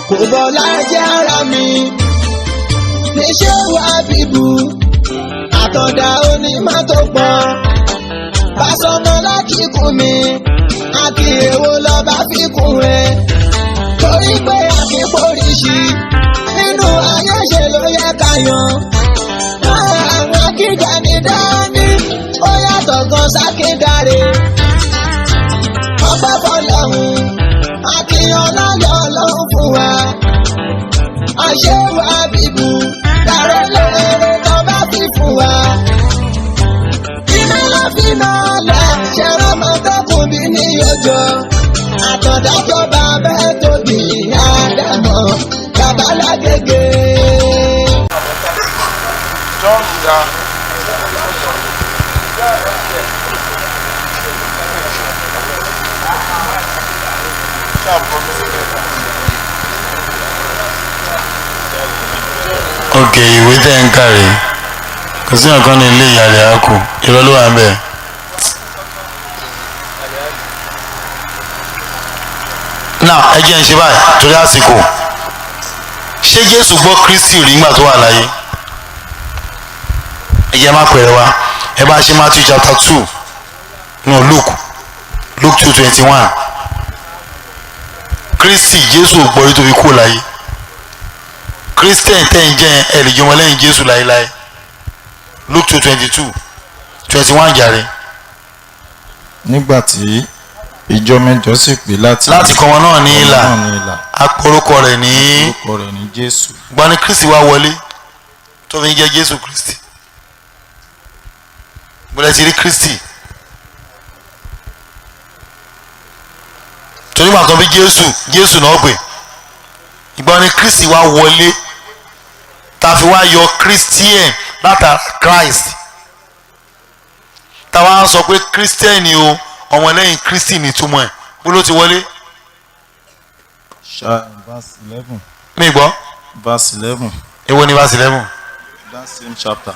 Kò bọ́lá jẹ́ ara mi. Níṣẹ́ wá bíbu àtọ̀dá onímọ́tò pọ̀. Bàṣọmọ lákìkún mi, àti èwo lọ́ba fi kún ẹ. Torí pé àkíkóríṣi nínú ayé ṣe ló yẹ ká yan. Àwọn akíjà ní dání, ó yàtọ̀ gan sákíndàre. Ọpẹ́ fọlọ́hún, akíyan láyọ̀ ọlọ́run fún wa. Àṣewà bíbu, dàrẹ́ lóore tó bá fi fún wa. Iná ló fi máa lẹ̀, ṣẹ̀rọ mọ́tòkùn bí ní ọjọ́. Àtọ̀dájọ́ bàbá ẹ̀ tóbi, àdàmọ̀, bàbá lágége. John ya. Ok, ìwé tẹ́ ń kà rèé, kò sí nǹkan ní ilé ìyàlẹ̀ àkù, irọ́ ló wà ń bẹ̀. Now ẹ jẹ́ ń ṣe báyìí torí àsìkò. Ṣé Jésù gbọ́ Kristi rí nígbà tó wà láyé? Ẹ jẹ́ má pẹ̀rẹ̀ wá. Ẹ bá ṣe Matthew chapter 2, no, Luke 2:21. Kristi Jésù ò gbọ́ rí tó fi kú láyé. Christian tẹ́ ń jẹ́ ẹ lè jọmọ lẹ́yìn Jésù láéláé. Luke 2:22, 21 jàre. Nígbà tí ìjọ mẹ́jọ sì pé láti Láti kọ́ wọn náà ní ìlà, náà ní ìlà, aporúkọ rẹ̀ ní orúkọ rẹ̀ ní Jésù. Gbani Kristi wá wọlé tó fi ń jẹ́ Jésù Kristi. Gbọ́dọ̀ ti rí Kristi torí màá kan bí Jésù, Jésù náà pè. Ìgbani Kristi wá wọlé tá a fi wá yọ Christian látara Christ, táwa ń sọ pé Christian ni o, ọmọlẹ́yìn Kristi ní túmọ̀ ẹ̀. Bó ló ti wọlé? Ṣá verse 11. Mi gbọ́. Verse 11. Èwo ni verse 11? That same chapter.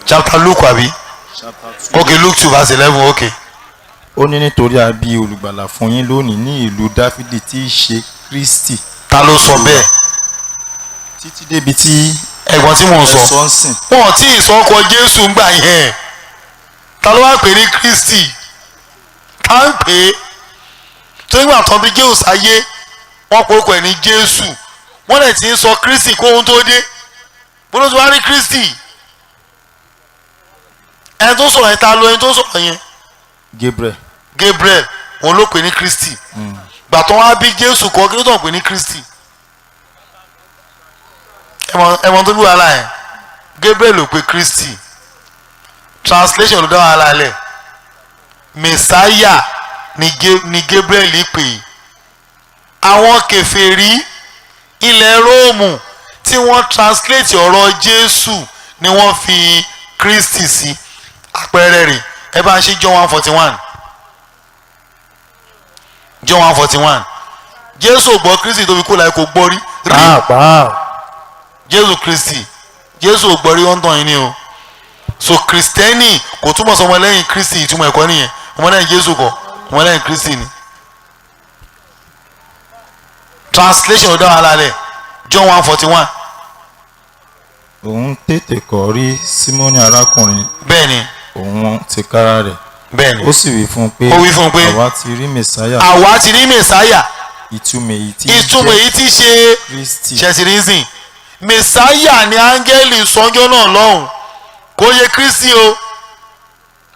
Chapter Luke àbí? Chapter 2. Ok, Luke 2 verse 11, ok. Ó ní nítorí a bí olùgbàlà fún yín lónìí ní ìlú Dáfídì tí í ṣe Kristi. Ta ló sọ bẹ́ẹ̀? Títí débi tí Ẹ̀gbọ́n tí mò ń sọ. Ẹ sọ ń sìn. Wọn ò tí ì sọ ọkọ Jésù ń gbà yẹn. Ta ló wá pè ní Kristi? Ta ń pè é? Tó nígbà tán bí Jésù sáyé, wọ́n pe orúkọ ẹ̀ ní Jésù. Wọ́n lè ti ń sọ Kristi kó ohun tó dé. Bó ló ti wá rí Kristi? Ẹni tó sọ̀rọ̀ yẹn, ta ló ẹni tó sọ̀rọ̀ yẹn? Gabriel. Gabriel, òun ló pè ní Kristi. Gbà tó wá bí Jésù kọ́, kí ló tó ń pè ní Kristi? Ẹmọ tó bí wàhálà yẹn, Gabriel ló pe Kristi. Translation ló dá wàhálà lẹ̀. Messiah ni Gabriel pè é. Àwọn kèfèrí ilẹ̀ Róòmù tí wọ́n translate ọ̀rọ̀ Jésù ni wọ́n fi Kristi sí. Àpẹẹrẹ rẹ̀, ẹ bá ń ṣe John 1:41. John 1:41. Jésù ò gbọ́ Kristi tó fi kú láyé, kò gbọ́ rí rí. Pàápàá. Jésù Kristi, Jésù ò gbọ́ rí, wọ́n ń tàn yín ni o. So Kristẹni kò túmọ̀ sí ọmọlẹ́yìn Kristi, ìtumọ̀ ẹ̀kọ́ nìyẹn. Ọmọlẹ́yìn Jésù kọ́, ọmọlẹ́yìn Kristi ni. Translation ò dá wàhálà lẹ̀. John 1:41. Òun tètè kọ́ rí Símónì arákùnrin Bẹ́ẹ̀ni. òun tìkára rẹ̀. Bẹ́ẹ̀ni. Ó sì wí fún un pé Ó wí fún un pé, àwa ti rí Mèsáyà. Àwa ti rí Mèsáyà. Ìtumọ̀ èyí tí Ìtumọ̀ jẹ́ èyí tí ṣe Kristi. Ṣẹ̀sìrìsìn Mèsáyà ni áńgẹ́lì sọ́njọ́ náà lọ́hùn, kò yẹ Kristi o.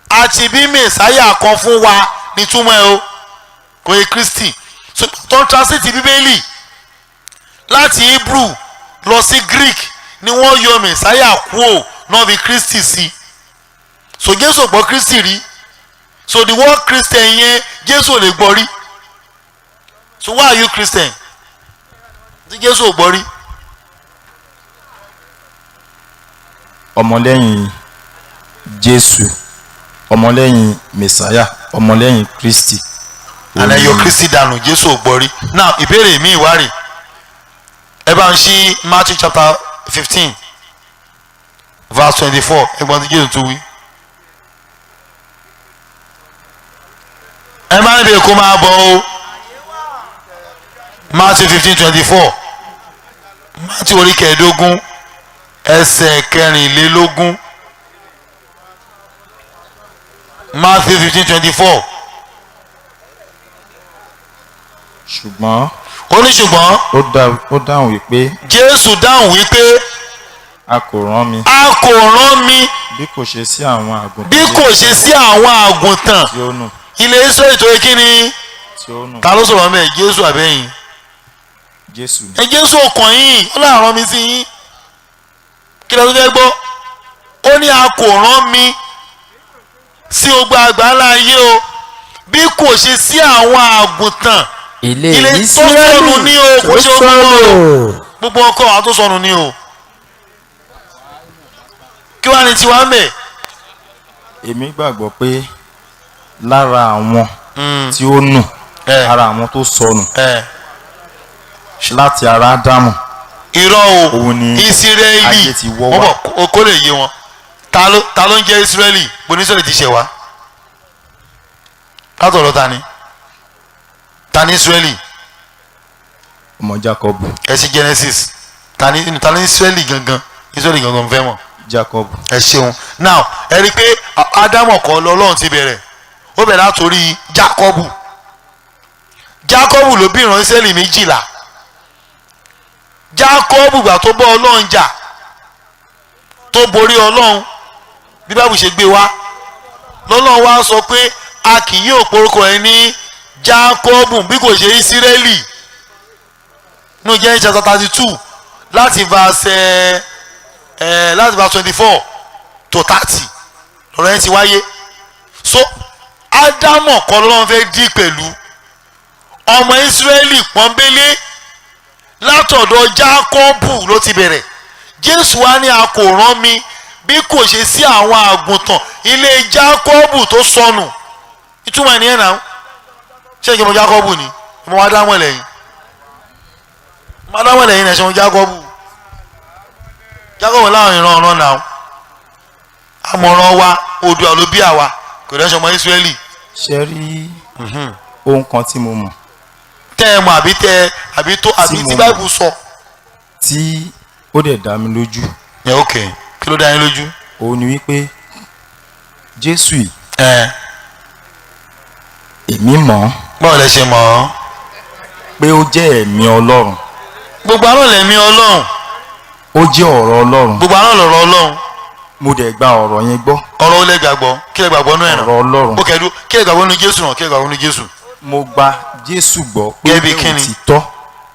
Àti bí Mèsáyà kan fún wa nítumọ̀ ẹ o, kò yẹ Kristi. So tó ń translate Bíbélì láti Hebrew lọ sí Greek ni wọ́n yọ Mèsáyà kúò náà fi Kristi sí. So Jésù ò gbọ́ Kristi rí. So the word Christian yẹn, Jésù ò lè gbọ́ rí. So why are you Christian tí Jésù ò gbọ́ rí? Ọmọlẹ́yìn Jésù, ọmọlẹ́yìn Mèsáyà, ọmọlẹ́yìn Kristi. Àlẹ́ yọ Kristi dànù, Jésù ò gbọ́ rí. Now ìbéèrè mi ìwárì, ẹ bá ń ṣí Matthew chapter 15 verse 24. Ẹgbọ́n tí Jésù tún wí. Ẹ má níbi kó máa bọ̀ o. Matthew 15:24. Matthew orí 15 ẹsẹ̀ 24. Matthew 15:24. Ṣùgbọ́n Ó ní ṣùgbọ́n ó dáhùn wípé Jésù dáhùn wípé a kò rán mi a kò rán mi bí kò ṣe sí àwọn àgùntàn bí kò ṣe sí àwọn àgùntàn tí ó nù ilé Ísírẹ́lì tó yẹ kí ni. tí ó nù. Ta ló sọ̀rọ̀ mẹ́, Jésù àbẹ́yìn? Jésù ni. Ẹ Jésù ọkàn yín ó láàrán mi sí yín, kí ló fẹ́ gbọ́? Ó ní a kò rán mi sí ogbà àgbáńlá ayé o bí kò ṣe sí àwọn àgùntàn ilé ilé tó Ísírẹ́lì sọnù ní o, kò tó ṣe ogun o. sọnù. Gbogbo ọkọ àwọn tó sọnù ní o. Kí wàá ní tiwa ń bẹ̀? Èmi gbàgbọ́ pé lára àwọn tí ó nù, ara àwọn tó sọnù láti ara Ádámù, Irọ́ o. òun ni Ísírẹ́lì ayé ti wọ́ wọ́n wá. bọ̀ kó lè yé wọn. Ta ló ń jẹ́ Ísírẹ́lì? Bonísọ̀rọ̀ ti ṣẹ̀ wá látọ̀dọ̀ ta ni? Ta ni Ísírẹ́lì? Ọmọ Jákọ́bù. Ẹ ṣí Genesis. Ta ni Ísírẹ́lì gangan? Ísírẹ́lì gangan fẹ́ mọ̀. Jákọ́bù. Ẹ ṣeun. Now ẹ rí i pé Ádámù kọ́ lọ́lọ́run ti bẹ̀rẹ̀, ó bẹ̀rẹ̀ látòrí Jákọ́bù. Jákọ́bù ló bí ìran Ísírẹ́lì 12. Jákọ́bù gbà tó bọ́ Ọlọ́run jà, tó borí Ọlọ́run, bí báwo ṣe gbé wá lọ́lọ́run wá sọ pé a kì yóò porúkọ ẹ ní Jákọ́bù bí kò ṣe Ísírẹ́lì. Nínú Genesis chapter 32 láti verse láti verse 24 to 30 lọ́rọ̀ yẹn ti wáyé. So Ádámù kọ́ lọ́lọ́run fẹ́ dí pẹ̀lú ọmọ Ísírẹ́lì pọ́nbélé, látọ̀dọ̀ Jákọ́bù ló ti bẹ̀rẹ̀. Jésù wá ní a kò rán mi bí kò ṣe sí àwọn àgùntàn ilé Jákọ́bù tó sọnù. Ìtumọ̀ ènìyàn náà, ṣé ìjọba Jákọ́bù ni ìmọ̀ Ádámù lẹ́yìn, ìmọ̀ Ádámù lẹ́yìn ẹ̀ ṣe wọn Jákọ́bù. Jákọ́bù láwọn ìran ọ̀ràn náà, àmọ̀ràn wa Oòduà ló bí àwa, kò dẹ́ sọmọ Ísírẹ́lì. Ṣe rí ohun kan tí mo mọ̀, Tẹ́ ẹ mọ̀ àbí tẹ́ ẹ àbí tó àbí Tí mo tí mọ̀. Báìbù sọ. Tí ó dẹ̀ dá mi lójú, Ẹ ok, kí ló dá yín lójú? Òun ni wípé Jésù yìí, Ẹ èmi mọ̀ ọ́n Báwo lẹ ṣe mọ̀ ọ́? Pé ó jẹ́ ẹ̀mí Ọlọ́run. Gbogbo àná lẹ̀mí Ọlọ́run. Ó jẹ́ ọ̀rọ̀ Ọlọ́run. Gbogbo àná lọ̀rọ̀ Ọlọ́run. Mo dẹ̀ gba ọ̀rọ̀ yẹn gbọ́. Ọ̀rọ̀ ó lẹ gbàgbọ́? Kí lẹ gbàgbọ́ nú ẹ̀ náà? Ọ̀rọ̀ Ọlọ́run. Ó kẹ́dú, kí lẹ gbàgbọ́ nú Jésù náà? Kí lẹ gbàgbọ́ nú Jésù? Mo gba Jésù gbọ́ pé ó Gẹ́gẹ́ bí jẹ́ kíni? òtítọ́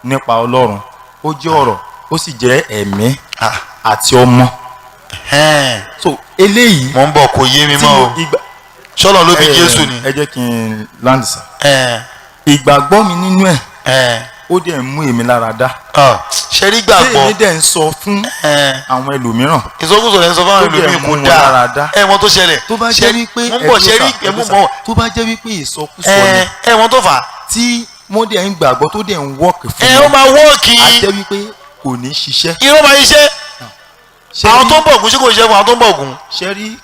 nípa Ọlọ́run, ó jẹ́ ọ̀rọ̀, ó sì jẹ́ ẹ̀mí Ah. àti ọmọ. Ẹ̀hẹ́n. So eléyìí Mò ń bọ̀, kò yé mi tí mọ́ mo o. ìgbà Ṣọ́lọ̀ ló bí Jésù ni? Ẹ jẹ́ kí n land sir. Ẹ̀hẹ́n. Ìgbàgbọ́ mi nínú ẹ̀, Ẹ̀hẹ́n. ó dẹ̀ ń mú èmi lára dá. Ah, ṣe rí Tí gbàgbọ́. èmi dẹ̀ ń sọ fún Ẹ̀hẹ́n. àwọn ẹlòmíràn, Ìsọkúsọ lẹ́ ń sọ fáwọn tó dẹ̀ ẹlòmíì, mú kò wọn dáa. lára dá. Ẹ mọ tó ṣẹlẹ̀. Tó bá jẹ́ wípé Mò ń bọ̀, ṣe rí ẹ̀dùn ẹ mú sà, bọ̀. tó bá jẹ́ wípé ìsọkúsọ ni Ẹ ẹ mọ tó fà á. tí wọ́n dẹ̀ ń gbàgbọ́, tó dẹ̀ ń wọ́ọ̀kì fún Ẹ ó wọn, máa wọ́ọ̀kì. á jẹ́ wípé kò ní ṣiṣẹ́. Irọ́ máa ṣiṣẹ́. Ṣé Àwọn rí- tó ń bọ̀ ògùn, ṣé kò ṣiṣẹ́ fún àwọn tó ń bọ̀ ògùn? Ṣe rí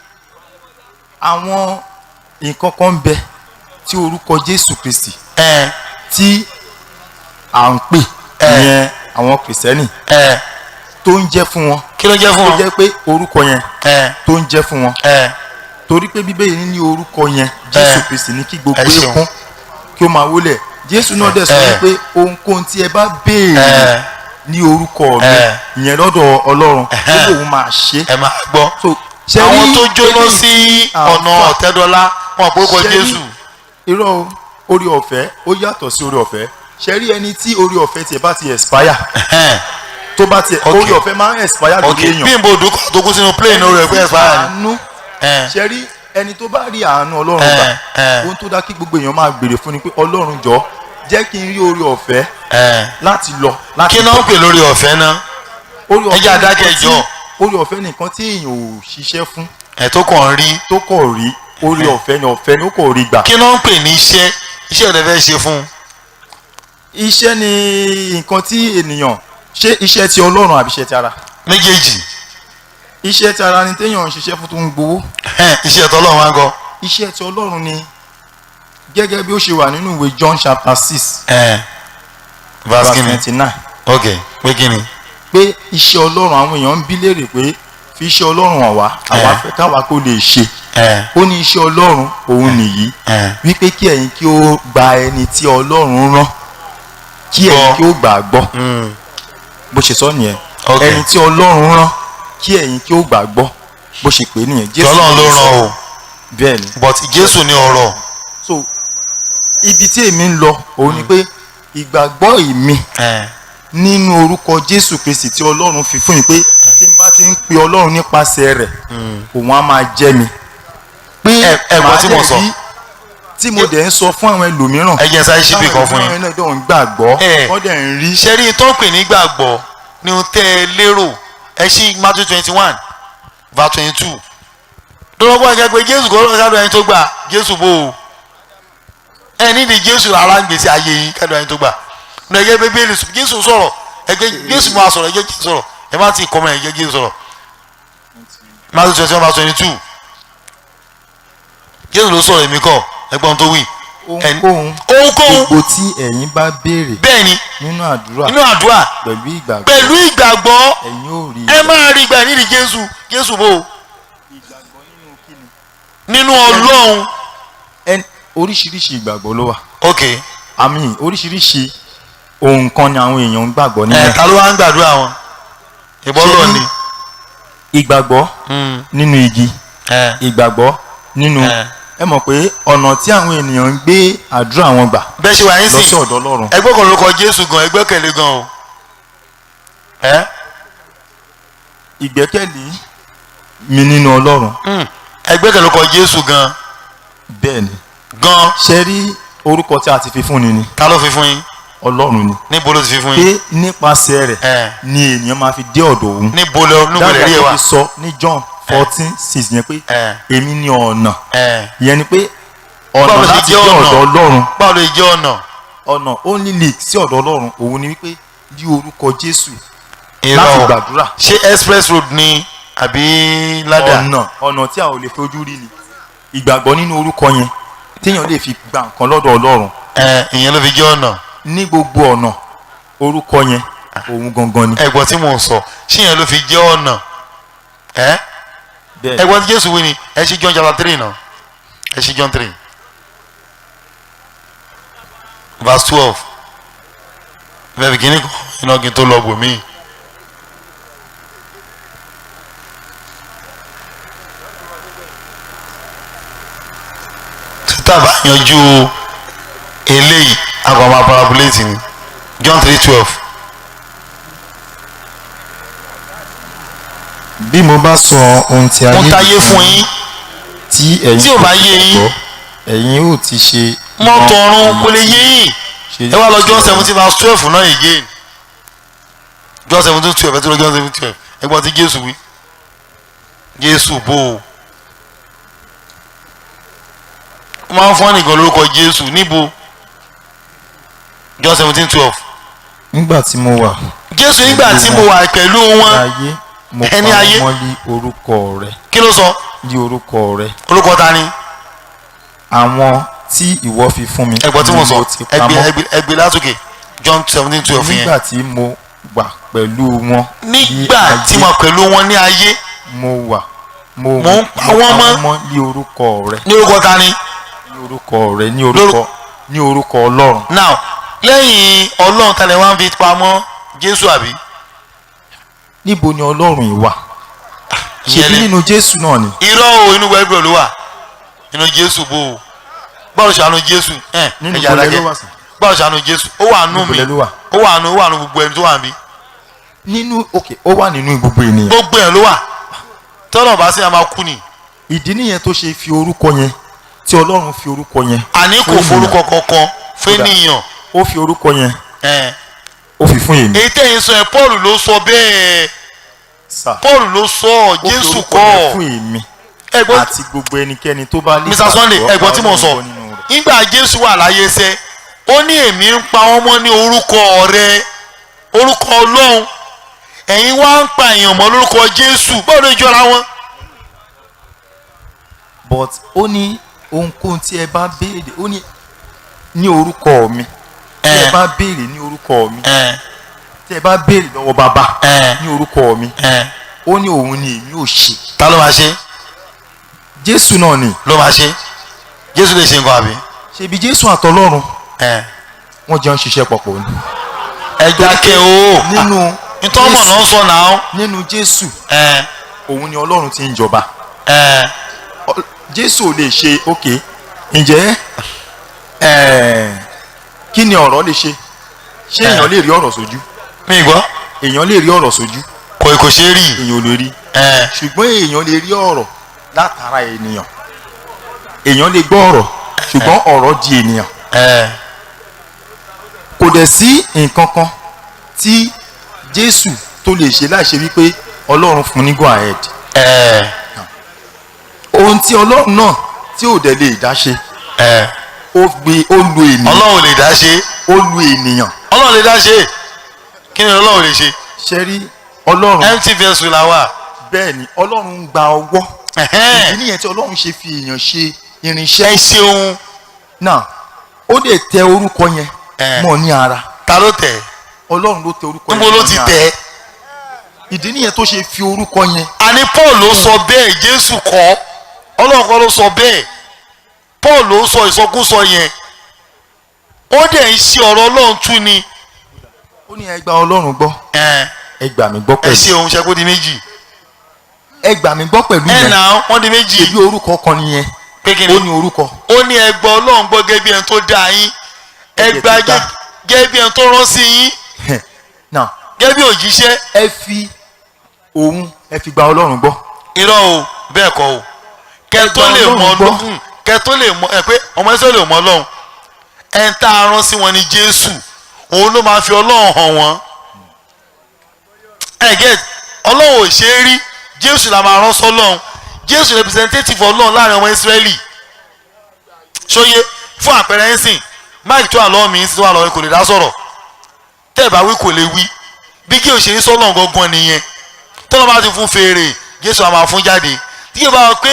àwọn nǹkan kan ń bẹ tí orúkọ Jésù Kristi Ẹ tí à ń pè, ìyẹn àwọn Kìrìsìtẹ́nì, ẹ tó ń jẹ́ fún wọn, Kí ló jẹ́ fún tó wọn? jẹ́ pé orúkọ yẹn tó ń jẹ́ fún wọn, torí pé Bíbélì ní ní orúkọ yẹn, Jésù Kristi, ní kí gbogbo Ẹ ṣeun. eékún kí ó máa wólẹ̀. Jésù náà dẹ̀ sọ wípé ohunkóhun tí ẹ bá béèrè ní orúkọ mi, ìyẹn lọ́dọ̀ Ọlọ́run, ó lóun máa ṣe. Ẹ máa gbọ́. So ṣe Àwọn rí tó jóná eléyìí sí àǹfà- ọ̀nà Ọ̀tẹ́dọ́lá wọn àpòrúkọ Ṣe rí- Jésù. Irọ́ o, orí ọ̀fẹ́ ó yàtọ̀ sí orí ọ̀fẹ́. Ṣe rí ẹni tí orí ọ̀fẹ́ tiẹ̀ bá ti expire, tó bá tiẹ̀ orí ọ̀fẹ́ máa ń expire lórí èèyàn. Bí n bò dúkọ̀ tó kú sínú plane orí ẹ̀ pé expire ni. Àánú, ṣe rí ẹni tó bá rí àánú Ọlọ́run gbà, ohun tó dá kí gbogbo èèyàn máa béèrè fún ni pé Ọlọ́run, jọ jẹ́ kí n rí orí ọ̀fẹ́ láti lọ láti Kí náà ń pè lórí ọ̀fẹ́ náà? Orí Ẹ jẹ́ ọ̀fẹ́ adákẹ́ nìkan tí- jọ. Orí ọ̀fẹ́ nìkan tí èèyàn ò ṣiṣẹ́ fún, Ẹ̀ tó kàn ń rí. tó kọ̀ rí orí ọ̀fẹ́ ni, ọ̀fẹ́ ni ó kọ̀ rí gbà. Kí náà ń pè ní iṣẹ́? Iṣẹ́ rẹ fẹ́ ṣe fún un? Iṣẹ́ ni nǹkan tí ènìyàn ṣe, iṣẹ́ ti Ọlọ́run àbí iṣẹ́ ti ara? Méjèèjì. Iṣẹ́ ti ara ni téèyàn ń ṣiṣẹ́ fún tó ń gbowó. Iṣẹ́ tọ́lọ́run wá ń kọ́? Iṣẹ́ ti Ọlọ́run ni gẹ́gẹ́ bí ó ṣe wà nínú ìwé John chapter 6 Verse verse kí ni? 29. Ok, pé kí ni? Pé iṣẹ́ Ọlọ́run, àwọn èèyàn ń bí léèrè pé fi iṣẹ́ Ọlọ́run hàn wá, àwa fẹ́ káwa kó lè ṣe. Ó ní iṣẹ́ Ọlọ́run òun nìyí, wípé kí ẹ̀yin kí ó gba ẹni tí Ọlọ́run rán, kí ẹ̀yin kí ó gbà á gbọ́. Bó ṣe sọ nìyẹn. Ẹni tí Ọlọ́run rán, kí ẹ̀yin kí ó gbà á gbọ́, bó ṣe pè é nìyẹn. Jésù Ọlọ́run ló rán o. Bẹ́ẹ̀ ni. But Jésù ni ọ̀rọ̀. So ibi tí èmi ń lọ òun ni pé ìgbàgbọ́ èmi nínú orúkọ Jésù Kristi tí Ọlọ́run fi fún yín, pé tí n bá ti ń pe Ọlọ́run nípasẹ̀ rẹ̀, òun á máa jẹ́ mi. Pé Ẹ̀gbọ́n tí mo sọ, tí mo dẹ̀ ń sọ fún àwọn ẹlòmíràn, ẹ jẹ́ sáré síbi kan fún yín. Táwọn ẹlòmíràn náà ń gbàgbọ́, wọ́n dẹ̀ ń rí. Ṣé rí tó ń pè ní gbàgbọ́ ni ohun tẹ́ ẹ lérò. Ẹ ṣí Matthew 21 verse 22. Lọ́wọ́ ẹ̀jẹ̀ pé Jésù kọ́ lọ́wọ́ ẹni tó gbà. Jésù bò ó, ẹ nídìí Jésù rárá ń gbèsè ayé yín kẹ́dọ̀ ẹni tó gbà ní ẹgbẹ́ Bíbélì. Jésù sọ̀rọ̀, ẹgbẹ́ Jésù máa sọ̀rọ̀, ẹgbẹ́ Jésù sọ̀rọ̀, ẹ má ti kọ́ mọ́ ẹgbẹ́ Jésù sọ̀rọ̀. Matthew 21 verse 22, Jésù ló sọ̀rọ̀, èmi kọ́. Ẹgbọ́n tó wí. Ohunkóhun Ohunkóhun gbogbo tí ẹ̀yin bá béèrè Bẹ́ẹ̀ ni. nínú àdúrà Nínú àdúrà pẹ̀lú ìgbàgbọ́, pẹ̀lú ìgbàgbọ́, ẹ̀yin ó rí. Ẹ máa rí gbà. Nídìí Jésù, Jésù bò ó, nínú Ọlọ́run. Oríṣiríṣi ìgbàgbọ́ ló wà. Àmì oríṣiríṣi ohun kan ni àwọn èèyàn ń gbàgbọ́ nínú Ẹ ta ló wá ń gbàdúrà wọn? Ìbọn Ṣé lọ ní ni. Ìgbàgbọ́ nínú igi, ìgbàgbọ́ nínú, ẹ mọ̀ pé ọ̀nà tí àwọn ènìyàn ń gbé àdúrà wọn gbà Bẹ́ẹ̀ ṣe wà yín lọ sí sìn, ọ̀dọ̀ Ọlọ́run. ẹgbẹ́ kan lórúkọ Jésù gan, ẹgbẹ́kẹ̀lé gan o. Ẹ Ìgbẹ́kẹ̀lé mi nínú Ọlọ́run. Ẹgbẹ́kẹ̀lé lórúkọ Jésù gan. Bẹ́ẹ̀ ni. Gan. Ṣe rí orúkọ tí a ti fi fún ni ni. Ta ló fi fún yín? Ọlọ́run ni. Níbo ló ti fi fún yín? Pé nípasẹ̀ rẹ̀ ni ènìyàn máa fi dé ọ̀dọ̀ òun. Níbo lọ, níbo lè rí ẹ Dáadáa wá? tó fi sọ ní John 14:6 yẹn pé èmi ni ọ̀nà, ìyẹn ni pé ọ̀nà Báwo ló ṣe láti jẹ́ dé ọ̀nà? ọ̀dọ̀ Ọlọ́run. Báwo ló jẹ́ ọ̀nà? Ọ̀nà only lead sí ọ̀dọ̀ Ọlọ́run òun ni wípé ní orúkọ Jésù láti Irọ́. gbàdúrà. Ṣé express road ni àbí ladder? Ọ̀nà tí a ò lè fojú rí ni ìgbàgbọ́ nínú orúkọ yẹn téèyàn lè fi gba nǹkan lọ́dọ̀ Ọlọ́run. Ẹ ìyẹn ló fi jẹ́ ọ̀nà? Ní gbogbo ọ̀nà, orúkọ yẹn òun gangan ni. Ẹ̀gbọ́n tí mò ń sọ, ṣé ìyẹn ló fi jẹ́ ọ̀nà? Ẹ Bẹ́ẹ̀. Ẹ̀gbọ́n tí Jésù wí ni. Ẹ ṣí John chapter 3 náà. Ẹ ṣí John 3 verse 12. Bẹ́ẹ̀ bí kíní kan iná kí n tó lọ bò mí. Títà bá yanjú eléyìí, àgbà máa parabolate ni. John 3:12. Bí mo bá sọ ohun tí Mo ayé táyé fún yín tí ẹ̀yin tí ò bá yé yín, gbọ́, ẹ̀yin ó ti ṣe mọ́tò ọ̀run kò lè yé yín. ṣe Ẹ wá lọ John 17 verse 12 náà again. John 17:12. Ẹ tó lọ John 17:12. Ẹ gbọ́n tí Jésù wí. Jésù bò ó, ó máa ń fún ẹnìkan lórúkọ Jésù níbo? John 17:12. Nígbà tí mo wà Jésù, nígbà tí mo wà pẹ̀lú wọn láyé, mo pa ẹni ayé. wọ́n mọ́ lí orúkọ rẹ. Kí ló sọ? Lí orúkọ rẹ. Orúkọ ta ni? Àwọn tí ìwọ fi fún mi Ẹgbọ́n tí mo ni sọ. mo ti Ẹgbẹ́ pamọ́. Ẹgbẹ́ látòkè, John 17:12 yẹn. Nígbà tí mo wà pẹ̀lú wọn ní Nígbà tí ayé, mo pẹ̀lú wọn ní ayé, mo wà mo Mo ń pa wọ́n mọ́. Mọ́ lí orúkọ rẹ. Ní orúkọ ta ni? Ní orúkọ rẹ, ní orúkọ Ọlọ́run. Now, lẹ́yìn Ọlọ́run, tálẹ̀ wá ń fi pamọ́? Jésù àbí? Níbo ni Ọlọ́run yìí wà? Ìyẹn Ṣebí nínú Jésù náà ni. Irọ́ o, inú Bible ló wà. Inú Jésù bò ó? Báwo ṣàánú Jésù ẹ? Nínú Ẹ̀yà gbọlẹ adákẹ́. ló wà sí. Báwo ṣàánú Jésù ó wà nù Nínú mí? gbọlẹ ló wà. Ó wà nù gbogbo ẹni tó wà níbí. Nínú, ok, ó wà nínú gbogbo ènìyàn. Gbogbo ẹ̀ ló wà. Tọ́lọ̀ bá sí, a máa kú ni. Ìdí nìyẹn tó ṣe fi orúkọ yẹn, tí Ọlọ́run fi orúkọ yẹn Àní kò fún forúkọ ènìyàn. kankan fẹ́nìyàn. Ó fi orúkọ yẹn, Ẹ̀ ó fi fún èmi. Èyí tẹ̀yìn sọ ẹ̀, Paul ló sọ bẹ́ẹ̀. Sà. Paul ló sọ ọ́, Ó fi Jésù orúkọ yẹn kọ́. fún èmi Ẹ̀gbọ́n àti gbogbo ẹnikẹ́ni tó bá lè Mr Sunday, gbàgbọ́ ẹ̀gbọ́n tí mo sọ, Ọlọ́run nínú rẹ̀. nígbà Jésù wà láyé sẹ́, ó ní èmi ń pa wọ́n mọ́ ní orúkọ rẹ, orúkọ Ọlọ́run. Ẹ̀yin wá ń pa èèyàn mọ́ lórúkọ Jésù. Báwo ló jọra wọn? But ó ní ohunkóhun tí ẹ bá béèrè, ó ní ní orúkọ mi, tí ẹ bá béèrè ní orúkọ mi, Tí ẹ bá béèrè lọ́wọ́ bàbá ní orúkọ mi, ó ní òun ni èmi ò ṣe. Ta ló máa ṣe? Jésù náà ni. Ló máa ṣe? Jésù lè ṣe nǹkan àbí? Ṣebí Jésù àtọlọ́run wọ́n jọ ń ṣiṣẹ́ papọ̀ ni. Ẹ dákẹ́ o. Nínú ntọ́mọ̀ náà sọ náà. Nínú Jésù, òun ni Ọlọ́run ti ń jọba. Jésù ò lè ṣe. Ok, ǹjẹ́ kí ni ọ̀rọ̀ lè ṣe? Ṣé èèyàn lè rí ọ̀rọ̀ sójú? Mi gbọ́. Èèyàn lè rí ọ̀rọ̀ sójú? Kò ṣe é rí. Èèyàn ò lè rí, ṣùgbọ́n èèyàn lè rí ọ̀rọ̀ látara ènìyàn. Èèyàn lè gbọ́ ọ̀rọ̀, ṣùgbọ́n ọ̀rọ̀ di ènìyàn. Kò dẹ̀ sí nǹkan kan tí Jésù tó lè ṣe láì ṣe wípé Ọlọ́run fún ní go ahead. Ohun tí Ọlọ́run náà tí ò dẹ̀ lè dá ṣe, ó gbé, ó lu ènìyàn. Ọlọ́run lè dá ṣe? Ó lu ènìyàn. Ọlọ́run lè dá ṣe? Kí ni Ọlọ́run lè ṣe? Ṣe rí Ọlọ́run, Empty vessel la wà. Bẹ́ẹ̀ ni, Ọlọ́run ń gba ọwọ́. Ìdí nìyẹn tí Ọlọ́run ṣe fi èèyàn ṣe irinṣẹ́. Ẹ ṣeun. Náà ó lè tẹ orúkọ yẹn mọ́ ní ara. Ta ló tẹ̀? Ọlọ́run ló tẹ orúkọ yẹn Níbo ló mọ́ ti ní ara. tẹ̀? Ìdí nìyẹn tó ṣe fi orúkọ yẹn. Àní Paul ló sọ bẹ́ẹ̀, Jésù kọ́. Ọlọ́run kọ́ ló sọ bẹ́ẹ̀. Paul ló sọ ìsọkúsọ yẹn, ó dẹ̀ ń ṣe ọ̀rọ̀ Ọlọ́run tú ni. Ó ní ẹ gba Ọlọ́run gbọ́, ẹ gbà mí gbọ́ Ẹ pẹ̀lú. ṣeun, ṣe kó di méjì. Ẹ gbà mí gbọ́ pẹ̀lú Ẹ yẹn. nà wọ́n di méjì. Ṣebí orúkọ kan nìyẹn? Pé kí ni? Ó ní orúkọ. Ó ní ẹ gbọ́ Ọlọ́run gbọ́ gẹ́gẹ́ bí ẹni tó dá yín, ẹ Ẹ gba ti dá. gẹ́gẹ́ bí ẹni tó rán sí yín, Náà gẹ́gẹ́ bí òjíṣẹ́. Ẹ fi òun, ẹ fi gba Ọlọ́run gbọ́. Irọ́ o, bẹ́ẹ̀ kọ́ o. Kẹ tó Gba lè mọ Ọlọ́run gbọ́. Ọlọ́run, kẹ tó lè mọ ẹ pé ọmọ ẹsẹ lè mọ Ọlọ́run, ẹ ń tá a rán sí wọn ní Jésù, òun ló máa fi Ọlọ́run hàn wọ́n. Ẹ get? Ọlọ́run ò ṣe é rí, Jésù la máa rán sọ́lọ́run. Jésù representative Ọlọ́run láàrin ọmọ Ísírẹ́lì. Ṣóyé? Fún àpẹẹrẹ ń sìn, mic tó wà lọ́wọ́ mi ń sìn, tó wà lọ́wọ́ kò lè dá sọ̀rọ̀. Tẹ́ ẹ̀ bá wí, kò lè wí. Bí kí òṣèré sọ́lọ́run gangan nìyẹn. Tọ́lọ́ bá ti fún fèrè, Jésù á máa fún jáde. Tí yóò bá wọ pé